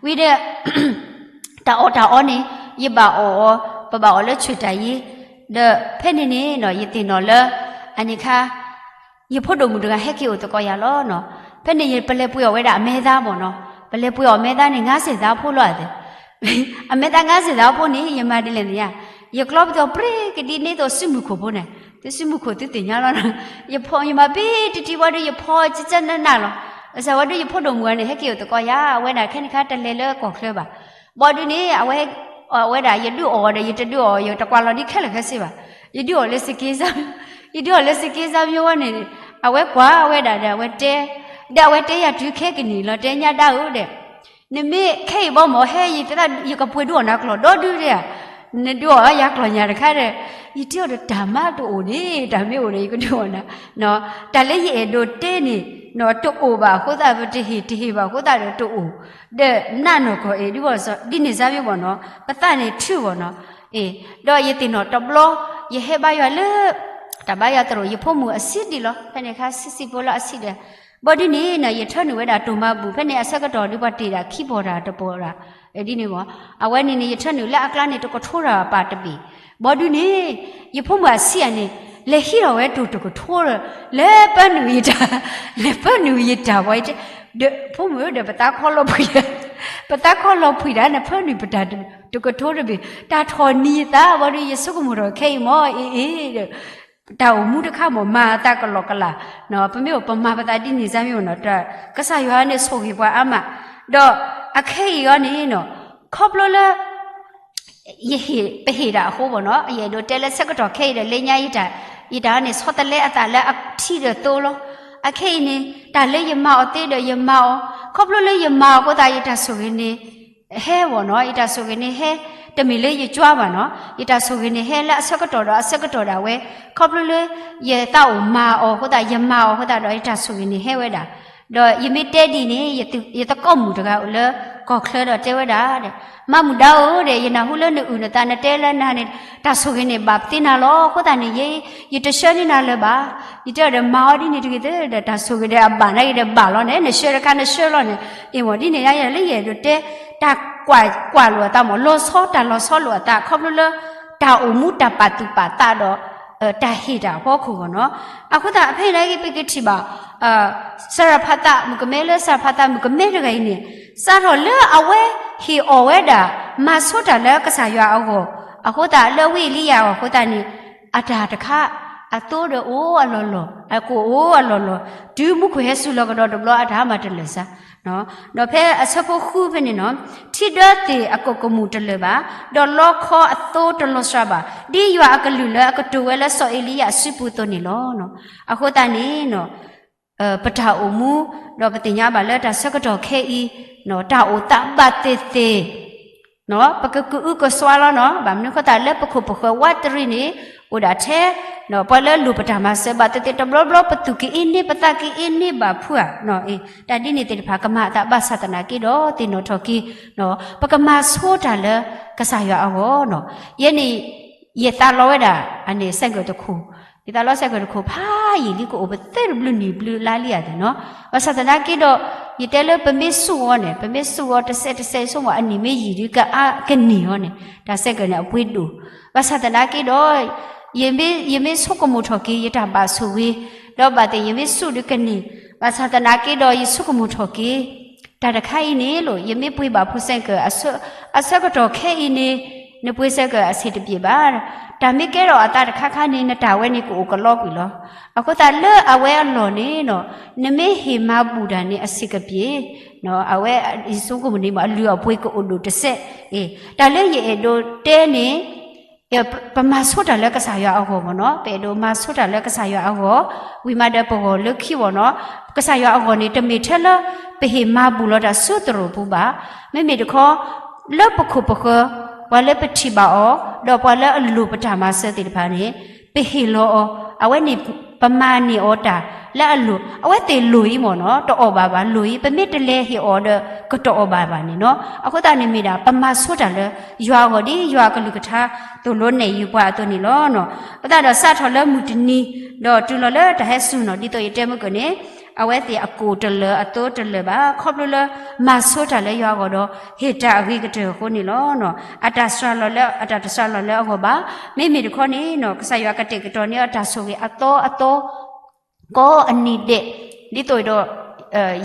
ဝံၤဒီး တၢ်အီၣ်တၢ်အီန့ၣ် ယဘၣ်အီၣ်အီၤ, ပဘၣ်အီၣ်လၢဆူၣ်တၢ်ယ့, ဒီးဖဲန့ၣ်န့ၣ်နီၤ ယသ့ၣ်နီၣ်လၢ အန့ၣ်ခါ ယဖိဒိၣ်မုၣ်တဂၤဟဲက့ၤအိၣ်သကိးယၤလီၤနီၤ. ဖဲန့ၣ်ယပလဲၤပှ့ၤအီၣ်ဝဲဒၣ်အမဲသားမ့ၢ်နီၤ, ပလဲၤပှ့ၤအီၣ်မဲသားန့ၣ် ငါးဆယ်သန်းဖိလီၤအသး, အမဲသား ငါးဆယ်သန်းဖိန့ၣ် ယမၤဒ်လဲၣ်န့ၣ်ယါ, ယကျီပသီပြ့ကဒံန့ၢ်သိးစုမုၢ်ခိၣ်ဖိန့ၣ်, သုစုမုၢ်ခိၣ်သုသ့ၣ်ညါလီၤနီၤ, ယဖီ ယမၤဘ့တံတံဝံၤဒီး ယဖီကကနးနးလီၤ. ဘၣ်ဆၣ်ဝံၤဒီး ယဖိဒိၣ်မုၣ်ဂၤန့ၣ် ဟဲက့ၤအိၣ်သကိးယၤ, အဝဲဒၣ်ခဲန့ၣ်ခါတလဲၤလၢကီၢ်ချၢဘၣ်. ဘီဒုးန့ၣ် အဝဲ အဝဲဒၣ် ယဒုးအီၣ်ဒီး ယတဒုးအီၣ် ယတကွၢ်လီၤဒ်ခဲလၢာ်ခဲဆ့ဘၣ်. ယဒုးအီၣ်လၢစက့စၢ်, ယဒုးအီၣ်လၢစက့စၢ်မ့ၢ်ဝဲန့ၣ်, အဝဲကွၢ်ဝဲဒၣ်ဒီး အဝဲတဲ, ဒီးအဝဲတဲယၤတုၤခဲကနံၣ်လီၤ, တဲညါဒၣ်ဧၢဒီး နမ့ၢ်ခဲအံၤဘီမ့ၢ်ဟဲယသး ယကပှ့ၤဒုးအီၣ်နၤကျီၢ်ဒီဒုဒဲဧါ, နဒုးအီၣ်ယၤကျီၢ်ညါတခါဒီး, ယတဲအီၤဒီး တၢ်မးတအိၣ်န့ၣ် တၢ်မ့ၢ်အိၣ်ဒီး ယကဒုးအီၣ်နၤ, တၢ်လၢယအဲၣ်ဒိးတဲန့ၣ် တအိၣ်ဘၣ်အဃိသတး ပတဟ့ၣ် တဟ့ၣ်ဘၣ်အဃိသတးဒီးတအိၣ်, ဒီးနးနီၢ်ကီၢ်အံၤဒ်ဘၣ် ဒ်န့ၣ်စါမ့ၢ်ဘၣ်နီၤ, ပသးန့ၣ်ထုဘၣ်နီၤ, အ့ ဒီးယသ့ၣ်နီၣ်တဘျီ ယဟဲဘါယွၤလၢ တၢ်ဘါယွၤသရိာ် ယဖိမုၣ်အဆံးဒံးလီၤ, ဖဲန့ၣ်ခါဆံးဆံးဖိလၢအဆံးဒီး, ဘီဒုးန့ၣ်နီၤ ယထၢနုာ်ဝဲဒၣ်တိၢ်မၤဘူၣ် ဖဲန့ၣ်အဆၢကတီၢ်ဒုးပှၤတ့ၢ်ဒၣ်ခံပီၢ်တၢ်တပီၢ်တၢ်, ဒ်န့ၣ်မ့ၢ်, အဝဲန့ၣ်န့ၣ် ယထၢနုာ်လၢအကျါန့ၣ်တကထိတၢ်ပာ်တဘ့ၣ်, ဘီဒုးန့ၣ် ယဖိမုၣ်အဆံးအန့ၣ် လဲၤဟံးထီၣ်ဝဲတိၢ်တကထိဒီး လဲၤပၢနုာ်ယတၢ်, လဲၤပၢနုာ်ယတၢ်ဝဲ, ဒီးဖိမုၣ်ဒီး ပသးခီလီၤဖှံၣ်, ပသးခီလီၤဖှံၣ်ဒၣ်န့ၣ် ပၢနုာ်ပတၢ်တကထိတဘ့ၣ်, တၢ်ထီၣ်နံၤယသးဘီဒုး ယဆိကမိၣ်ထီၣ်ခဲအံၤမ့ၢ်အ့ၣ်အ့ၣ်ဒီး တၢ်အိၣ်မူတခါမ့ၢ် မၤအသးကလီကလီ, ပမ့ၢ်အိၣ်ပမၤပသးဒ်န့ၣ်စါမ့ၢ်နီၤ, ကစၢ်ယွၤန့ၣ်ဆိၣ်ဂ့ၤပှၤအါမး, ဒီးအခဲအံၤအီၤန့ၣ်နီၤ, ခီဖျိလၢ ယဟ့ၣ် ပဟ့ၣ်တၢ်အဃိဘၣ်နီၤ, ယအဲၣ်ဒိးတဲလၢဆၢကတီၢ်ခဲအံၤဒီး လၢညါယတၢ် ယတၢ်န့ၣ် ဆီတလဲအသးလၢအထံဒီးသိလီၤ. အခဲအံၤန့ၣ် တၢ်လၢယမၤအီၤသ့ဒီးယမၤအီၤ, ခီဖျိလၢယမၤအီၤအဃိသတး ယတၢ်ဆိၣ်ဂ့ၤန့ၣ် ဟဲဘၣ်နီၤ, ယတၢ်ဆိၣ်ဂ့ၤန့ၣ်ဟဲ, တမ့ၢ်လၢယကွၢ်ဘၣ်နီၤ, ယတၢ်ဆိၣ်ဂ့ၤန့ၣ်ဟဲလၢအဆၢကတီၢ်ဒီးအဆၢကတီၢ်ဒၣ်ဝဲ, ခီဖျိလၢယသးအိၣ်မၤအီၤအဃိသတး ယမၤအီၤအဃိသတးဒီး ယတၢ်ဆိၣ်ဂ့ၤန့ၣ်ဟဲဝဲဒၣ် ဒီးယမ့ၢ်တဲဒ်န့ၣ် ယသကိးမုၣ်တဂၤအိၣ်လၢကီၢ်ချၢဒီးတဲဝဲဒၣ်, မါမုၣ်ဒါဧၢဒီး ယနၢ်ဟူလၢနအုၣ်နသး နတဲလၢနၤန့ၣ် တၢ်ဆိၣ်ဂ့ၤန့ၣ်ဘၣ်ပသ့နၤလီၤ. အဃိသတးန့ၣ် ယ ယတဆှၢန့ၢ်နၤလၢၤဘၣ်. ယတဲအီၤဒီး မၤအီၤဒ်န့ၣ်တဂ့ၤသ့ဒီး တၢ်ဆိၣ်ဂ့ၤဒီးအဘၣ်နာ်က့ဒီးဘၣ်လီၤန့ၣ် နဆှၢတခါနဆှၢလီၤန့ၣ်, အ့ၣ်မ့ၢ်ဒ်န့ၣ် ယလၢယအဲၣ်ဒိးတဲ တၢ်ကွၢ်ကွၢ်လိာ်အသးမ့ၢ် လီၤဆီတၢ်လီၤဆီလိာ်အသး ခီဖျိလၢ တၢ်အိၣ်မူတၢ်ပာ်သူၣ်ပာ်သးဒီး တၢ်ဟ့ၣ်တၢ်အဖီခိၣ်ဂီၢ်နီၤ. အဃိသတး အဖဲအံၤနာ်က့ ပကထံၣ်ဘၣ် စရဖးသး မုၣ်ကမဲလၢစရဖးသး မုၣ်ကမဲတဂၤအံၤန့ၣ် စးထီၣ်လၢအဝဲဟ့ၣ်အီၣ်ဝဲဒၣ် မၤဆိတၢ်လၢကစၢ်ယွၤအဂီၢ် အဃိသတးလၢဝံအ့လံယၤအဂီၢ်အဃိသတးန့ၣ် အတၢ်တခါ အသိဒီးအိၣ်အလီၢ်လီၢ် အကအိၣ်အိၣ်အလီၢ်လီၢ် တုၤမူခိၣ်ဟဲစူၤလီၤကဒီးတဘျီ အတၢ်မၤတလၢာ်စါ ဒီးဖဲအဆၢဖိဃုဖဲန့ၣ်နီၤ, ထံဒၢသ့ၣ်အကိာ်ကမူၣ်တလၢာ်ဘၣ်, ဒီးလီခီအသိတလီၤစှၤဘၣ်, ဒ်ယွၤအကလုၢ်လၢအကတိၤဝဲလၢစီၤအ့လံယၤအစုပူၤအသိးန့ၣ်လီၤ. အဃိသတးန့ၣ် ပတၢ်အိၣ်မူ ဒီးပသ့ၣ်ညါဘၣ်လၢတၢ်ဆၢကတီၢ်ခဲအံၤ တၢ်အိၣ်သးဘၣ်သ့ၣ်သ့ၣ် ပကကအုကစွါလီၤနီၤ, ဘၣ်မနုၤအဃိသတးလၢပခိၣ်ပဃၢၤဝးတရံးန့ၣ် အိၣ်ဒၣ်ထဲ ပှၤလၢအလိၣ်ပတၢ်မၤစၢၤဘၣ်သ့ၣ်သ့ၣ် တဘျီဘျီပသူၣ်က့အ့န့ ပသးက့အ့န့ဘၣ်ဖုဧါ, တၢ်ဒ်န့ၣ်သ့ၣ်တဖၣ် ကမၤအသးဘၣ်ဆၣ်သနာ်က့ဒီး သ့ၣ်နီၣ်ထီၣ်က့ၤ ပကမၤဆိတၢ်လၢကစၢ်ယွၤအဂီၢ်နီၤ. ယဲန့ၣ် ယသးလီဝဲဒၣ် အန့ၣ် ဆိုင်ကယ်တခိၣ်, ယသးလီ ဆိုင်ကယ်တခိၣ်ဖးယံာ်လံ ကအိၣ်ပသ့တဘျုးနံၣ်ဘျုးလါလံဧါသ့ၣ်နီၤ. ဘၣ်ဆၣ်သနာ်က့ဒီး ယတဲလၢပမ့ၢ်ဆူၣ်အီၤန့ၣ် ပမ့ၢ်ဆူၣ်အီၤတစဲးတစဲးဆိကမိၣ် အနံၣ်မ့ၢ်ယံာ်ဒီး ကအါကန့ၢ်အီၤန့ၣ် တၢ်ဆိုင်ကယ်န့ၣ် အပှ့ၤဒိၣ်. ဘၣ်ဆၣ်သနာ်က့ဒီး ယမ့ၢ်ဆိကမိၣ်ထီၣ်က့ၤ ယတၢ်ဘၣ်ဆိၣ်ဂ့ၤ, ဒီးဘၣ်သ့ၣ်ယမ့ၢ်ဆူၣ်ဒီးကန့ၢ်, ဘၣ်ဆၣ်သနာ်က့ဒီး ယဆိကမိၣ်ထီၣ်က့ၤ တၢ်တခါအံၤန့ၣ်လီၤ, ယမ့ၢ်ပှ့ၤဘၣ်ဖုဆိုင်ကယ် အဆၢကတီၢ်ခဲအံၤန့ၣ် နပှ့ၤဆိုင်ကယ်အဆံးတပျ့ၤဘၣ်. တၢ်မ့ၢ်ကဲထီၣ်အသးတခါခါန့ၣ် နတၢ်ဝဲန့ၣ်ကအိၣ်ကလီကွံာ်လီၤ. အဃိသတးလၢအဝဲအလီၢ်န့ၣ် နမ့ၢ်ဟ့ၣ်မၤဘူၣ်တၢ်န့ၣ် အဆံးကပျ့ၤ အဝဲ ယဆိကမိၣ်န့ၣ် အလုၢ်အပှ့ၤကအိၣ်ဒိၣ်တစဲး. တၢ်လၢယအဲၣ်ဒိးတဲန့ၣ် ပမၤဆိတၢ်လၢကစၢ်ယွၤအဂီၢ်မ့ၢ်နီၤ, ပအဲၣ်ဒိးမၤဆိတၢ်လၢကစၢ်ယွၤအဂီၢ်, ဝံၤမးဒီးပဂီၢ်လၢခံမ့ၢ်နီၤ, ကစၢ်ယွၤအဂီၢ်န့ၣ် တမ့ၢ်ထဲလၢ ပဟ့ၣ်မၤဘူၣ်လီၤတၢ်ဆူသရိာ်ပူၤဘၣ်. မ့မ့ၢ်တခီ လၢပခိၣ်ပဃၢၤ ပှၤလၢပထံၣ်ဘၣ်အီၤ ဒီးပှၤလၢအလိၣ်ပတၢ်မၤစၢၤသ့ၣ်တဖၣ်န့ၣ် ပဟ့ၣ်လီၤအီၤ, အဝဲန့ၣ် ပမၤန့ၢ်အီၤတၢ်လၢအလိၣ်, အဝဲသ့ၣ်လိၣ်အံၤမ့ၢ်နီၤ, တအီၣ်ဘၣ်ဘၣ်လိၣ်အံၤ, ပမ့ၢ်တလဲၤဟ့ၣ်အီၤဒီး ကတအီၣ်ဘၣ်ဘၣ်န့ၣ်နီၤ. အဃိသတးန့ၣ်မ့ၢ်ဒၣ် ပမၤဆိတၢ်လၢယွၤအဂီၢ် ဒ်ယွၤအကလုၢ်ကထါသိၣ်လိနဲၣ်ယုာ်ပှၤအသိးန့ၣ်လီၤ. အဃိသတးဒီးစးထီၣ်လၢမုၢ်တနံၤ ဒီးတုၤလီၤလၢတၢ်ဟဲစူၤနီၤ ဒ်သိးယတဲမုၢ်ကၢၢ်န့ၣ် အဝဲသ့ၣ်အကိၣ်တလၢာ်အသိတလၢာ်ဘၣ်, ခီဖျိလၢမၤဆိတၢ်လၢယွၤအဂီၢ်ဒီး ဟ့ၣ်တၢ်အဂ့ၤကတၢၢ်အဃိန့ၣ်လီၤ. အတၢ်စှၤလီၤလၢ အတၢ်တစှၤလီၤလၢအဂီၢ်ဘၣ်. မ့မ့ၢ်တခီန့ၣ်နီၤ ကစၢ်ယွၤကတဲာ်ကတီၤန့ၢ်အတၢ်ဆိၣ်ဂ့ၤအသီအသီ ကိးအနံၤဒဲး ဒ်သိးဒီး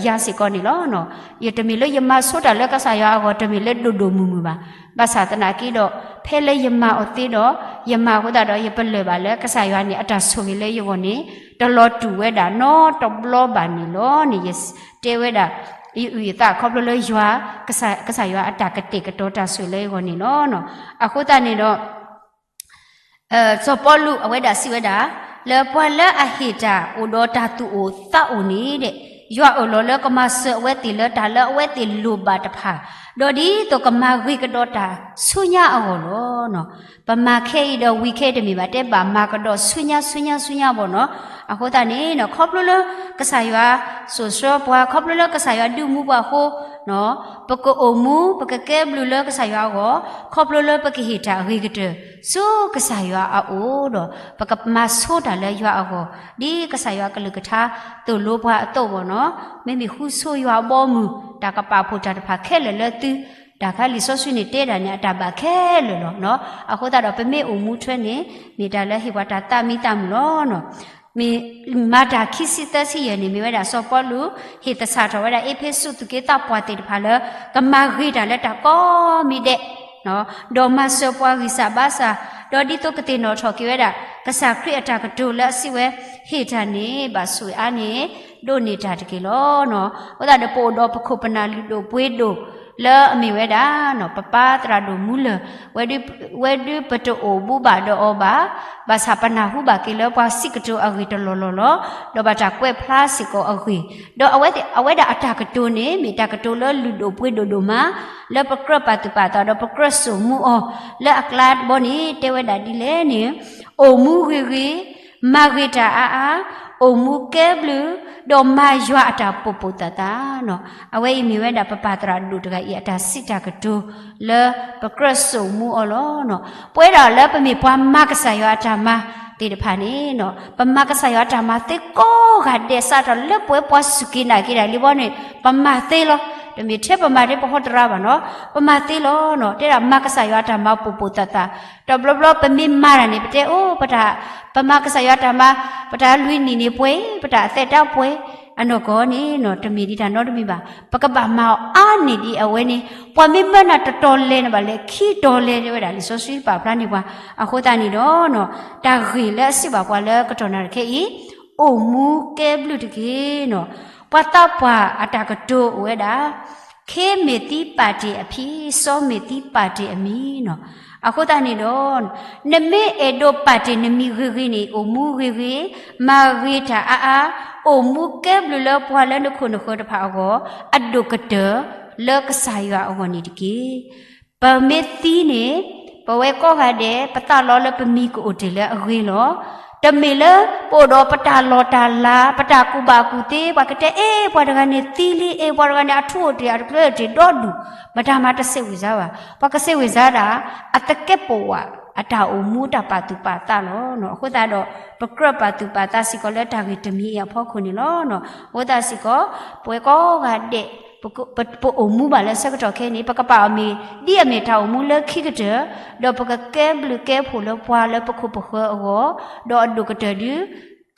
ယၤစ့ၢ်ကီးန့ၣ်လီၤ. ယတမ့ၢ်လၢယမၤဆိတၢ်လၢကစၢ်ယွၤအဂီၢ် တမ့ၢ်လၢဒိၣ်ဒိၣ်မုၢ်မုၢ်ဘၣ်. ဘၣ်ဆၣ်သနာ်က့ဒီး ဖဲလၢယမၤအီၤသ့ဒီး ယမၤအဃိသတးဒီး ယပလၢၢ်ဘၣ်လၢကစၢ်ယွၤန့ၣ် အတၢ်ဆိၣ်ဂ့ၤလၢယဂီၢ်န့ၣ် တလီၤတူာ်ဝဲဒၣ်နီတဘျီဘၣ်န့ၣ်လီၤန့ၣ် ယတဲဝဲဒၣ် ယအုၣ်ယသးခီဖျိလၢယွၤ ကစၢ်ယွၤအတၢ်ကတဲာ်ကတီၤတၢ်ဆိၣ်ဂ့ၤလၢယဂီၢ်န့ၣ်လီၤ. အဃိသတးန့ၣ်ဒီး စီၤပီလူးအဝဲဒၣ်စံးဝဲဒၣ် လၢပှၤလၢအဟ့ၣ်တၢ်အိၣ်ဒီးတၢ်သူၣ်အိၣ်သးအိၣ်န့ၣ်ဒီး ယွၤအၢၣ်လီၤလၢကမၤစၢၤအဝဲသ့ၣ်လၢတၢ်လၢအဝဲသ့ၣ်လိၣ်ဘၣ်တဖၣ်, ဒီးဒ်သိးကမၤဂ့ၤကဒီးတၢ်ဆူညါအဂီၢ်လီၤ. ပမၤခဲအံၤဒီးဝံၤခဲအံၤတမ့ၢ်ဘၣ် တဲဘၣ်မၤကဒီးဆူညါဆူညါဆူညါဘၣ်နီၤ. အဃိသတးန့ၣ် ခီဖျိလၢကစၢ်ယွၤစိာ်ဆှၢပှၤ ခီဖျိလၢကစၢ်ယွၤဒုးမူပှၤအဃိ ပကအိၣ်မူ ပကကဲဘျုးလၢကစၢ်ယွၤအဂီၢ် ခီဖျိလၢပကဟ့ၣ်တၢ်အဂ့ၤကတၢၢ် ဆူကစၢ်ယွၤအအိၣ်ဒီး ပကမၤဆိတၢ်လၢယွၤအဂီၢ် ဒ်ကစၢ်ယွၤကလုၢ်ကထါသိၣ်လိပှၤအသိးဘၣ်နီၤ. မ့မ့ၢ်ဃုဆိယွၤအဘီအမုၢ် တၢ်ကပာ်ဖှိၣ်တၢ်တဖၣ်ခဲလၢာ်လၢသု တၢ်ခါလံာ်စီဆှံန့ၣ်တဲဒၣ်န့ၣ် အတၢ်ဘၣ်ခဲလၢာ်လီၤနီၤ. အဃိသတးဒီးပမ့ၢ်အိၣ်မူထွဲန့ၣ် မ့ၢ်တၢ်လၢဟ့ၣ်ပှၤတၢ်သးမံသးမုာ်လီၤနီၤ. မ့ၢ်မၤတၢ်ခံဆံသၢဆံယဲၢ်န့ၣ် မ့ၢ်ဝဲဒၣ်စီၤပီလူး ဟ့ၣ်သဆၣ်ထီၣ်ဝဲဒၣ်အ့းဖ့းစူးသူၣ်က့သးပှၢ်သ့ၣ်တဖၣ်လၢ ကမၤဂ့ၤတၢ်လၢတၢ်ကိးမံၤဒဲး ဒီးမၤစၢၤပှၤဂံၢ်စၢ်ဘါစၢ်, ဒီးဒ်သိးကသ့ၣ်နီၣ်ထီၣ်က့ၤဝဲဒၣ် ကစၢ်ခရံာ်အတၢ်ကတိၤလၢအစံးဝဲ ဟ့ၣ်တၢ်န့ၣ် ဘၣ်ဆိၣ်ဂ့ၤအါန့ၢ် ဒိးန့ၢ်တၢ်တက့ၢ်လီၤနီၤ. အဃိသတးဒီးပအိၣ်ဒီးပခိၣ်ပနၢ်လုၢ်ဒိၣ်ပှ့ၤဒိၣ် လၢအမ့ၢ်ဝဲဒၣ် ပပၢ်သရၣ်ဒိၣ်မူလၢၢ်, ဝဲဒုးပတအိၣ်ဘူးဘၣ်ဒီးအီၤဘၣ်, ဘၣ်ဆၣ်ပနၢ်ဟူဘၣ်က့ၤလၢပှၤစံးကတိၤအဂ့ၢ်တလီၢ်လီၢ်လီၤ. ဒီးဘၣ်တၢ်ကွဲးဖျါစ့ၢ်ကီးအဂ့ၢ်, ဒီးအဝဲဒၣ်အတၢ်ကတိၤန့ၣ် မ့ၢ်တၢ်ကတိၤလၢလုၢ်ဒိၣ်ပှ့ၤဒိၣ်ဒိၣ်မး, လၢပကြၢးပာ်သူၣ်ပာ်သးဒီးပကြၢးစိာ်မူအီၤ, လၢအကျါတဘီန့ၣ် တဲဝဲဒၣ်ဒ်လဲၣ်န့ၣ်, အိၣ်မူဂ့ၤဂ့ၤ, မၤဂ့ၤတၢ်အါအါ, အိၣ်မူကဲဘျုး, ဒီးမၤယွၤအတၢ်ပိာ်ပိာ်သၣ်သၣ်နီၤ. အဝဲအံၤမ့ၢ်ဝဲဒၣ်ပပၢ်သရၣ်ဒိၣ်တဂၤအံၤ အတၢ်စံးတၢ်ကတိၤလၢပကြၢးစိာ်မူအီၤလီၤ. ပဝဲဒၣ်လၢပမ့ၢ်ပှၤမၤကစၢ်ယွၤအတၢ်မၤသ့ၣ်တဖၣ်န့ၣ်, ပမၤကစၢ်ယွၤအတၢ်မၤသ့ကိးဂၤဒဲး စးထီၣ်လၢပဝဲပှၤစူၢ်က့ၤနာ်က့ၤတၢ်လံဘီန့ၣ် ပမၤသ့လီၤ. တမ့ၢ်ထဲပမၤထဲပဟီတရါဘၣ်နီၤ, ပမၤသ့လီၤ. တဲဒၣ်မၤကစၢ်ယွၤအတၢ်မၤပိာ်ပိာ်သၣ်သၣ်, တဘျီဘျီပမ့ၢ်မၤတၢ်န့ၣ် ပတဲအိၣ် ပတၢ်, ပမၤကစၢ်ယွၤတၢ်မၤ, ပတၢ်လွံၢ်နံၣ်န့ၣ်ပှဲၤ, ပတၢ်အသဲတၢ်ပှဲၤ, အနီၢ်ကီၢ်န့ၣ် တမ့ၢ်ဒ်တၢ်နီတမံၤဘၣ်. ပကဘၣ်မၤအီၤအါန့ၢ်ဒံးအဝဲန့ၣ်, ပှၤမ့ၢ်မၢနၤတတီၤလဲၣ်န့ၣ်ဘၣ်လဲၣ် ခံတီၤလဲၣ် တဲဝဲဒၣ်လံာ်စီဆှံပာ်ဖျါန့ၢ်ပှၤ. အဃိသတးန့ၣ်ဒီး တၢ်ဂ့ၢ်လၢအစံးဘၣ်ပှၤလၢကတီၢ်နၣ်ရံၣ်ခဲအံၤ, အိၣ်မူကဲဘျုးတက့ၢ်နီၤ. ပှၤသးပှၢ်အတၢ်ကတိၤအိၣ်ဝဲဒၣ်, ခ့မ့ၢ်သံပာ်တ့ၢ်အဖံ, စီမ့ၢ်သံပာ်တ့ၢ်အမံၤနီၤ. အဃိသတးန့ၣ်ဒီး နမ့ၢ်အဲၣ်ဒိးပာ်တ့ၢ်နမံၤဂ့ၤဂ့ၤန့ၣ် အိၣ်မူဂ့ၤဂ့ၤ, မၤဂ့ၤတၢ်အါအါ, အိၣ်မူကဲဘျုးလၢပှၤလၢနခိၣ်နဃၢၤတဖၣ်အဂီၢ်, အဒိၣ်ကတၢၢ်လၢကစၢ်ယွၤအဂီၢ်န့ၣ်တက့ၢ်. ပမ့ၢ်သံန့ၣ်, ပဝဲကိးဂၤဒဲး ပသးလီၤလၢပမံၤကအိၣ်တ့ၢ်လၢအဂ့ၤလီၤ. တမ့ၢ်လၢပအိၣ်ဒီးပတၢ်လီၢ်တၢ်လၤ, ပတၢ်ကူၣ်ဘၣ်ကူၣ်သ့, ပှၤကတဲ အဲ ပှၤတဂၤန့ၣ်သံလံ, အဲ ပှၤတဂၤန့ၣ် အထူအိၣ်တ့ၢ် အတကျၢတ့ၢ်ဒီဒူၣ်, မတၤမၤတစဲးဝံၤစါဘၣ်. ပှၤကစဲးဝံၤစါဒၣ် အသကဲးပဝး အတၢ်အိၣ်မူတၢ်ပာ်သူၣ်ပာ်သးလီၤ. အဃိသတးဒီး ပကြၢးပာ်သူၣ်ပာ်သးစ့ၢ်ကီးလၢတၢ်ဂ့ၢ်တမံၤအံၤအဖီခိၣ်န့ၣ်လီၤ. အဃိသတးစ့ၢ်ကီး ပဝဲကိးဂၤဒဲး ပအိၣ်မူဘၣ်လၢဆၢကတီၢ်ခဲအံၤန့ၣ် ပကပာ်အီၤမ့ၢ် ဒ်အမ့ၢ်တၢ်အိၣ်မူလၢခံကတၢၢ်, ဒီးပကကဲဘျုးကဲဖှိၣ်လၢပှၤလၢပခိၣ်ပဃၢၤအဂီၢ်, ဒီးအဒိၣ်ကတၢၢ်ဒုး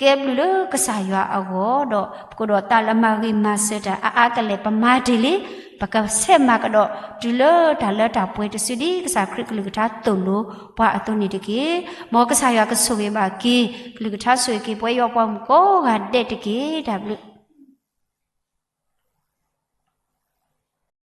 ကဲဘျုးလၢကစၢ်ယွၤအဂီၢ်, ဒီးပကဒိးသးလၢမၤဂ့ၤမၤစၢၤတၢ်အါအါကလဲာ် ပမၤတ့ၢ်လံ, ပကဆဲးမၤကဒီးတုၤလၢတၢ်လၢတၢ်ပှဲၤတစုဒ် ကစၢ်ခရံာ်ကလုၢ်ကထါသိၣ်လိပှၤအသိးန့ၣ်တက့ၢ်. မ်ကစၢ်ယွၤကဆိၣ်ဂ့ၤဘၣ်က့ၤ, ကလုၢ်ကထါဆိၣ်ဂ့ၤက့ၤ ပဝဲယွၤပှၤမုၣ်ကိးဂၤဒဲးတက့ၢ်. တၢ်ဘျုး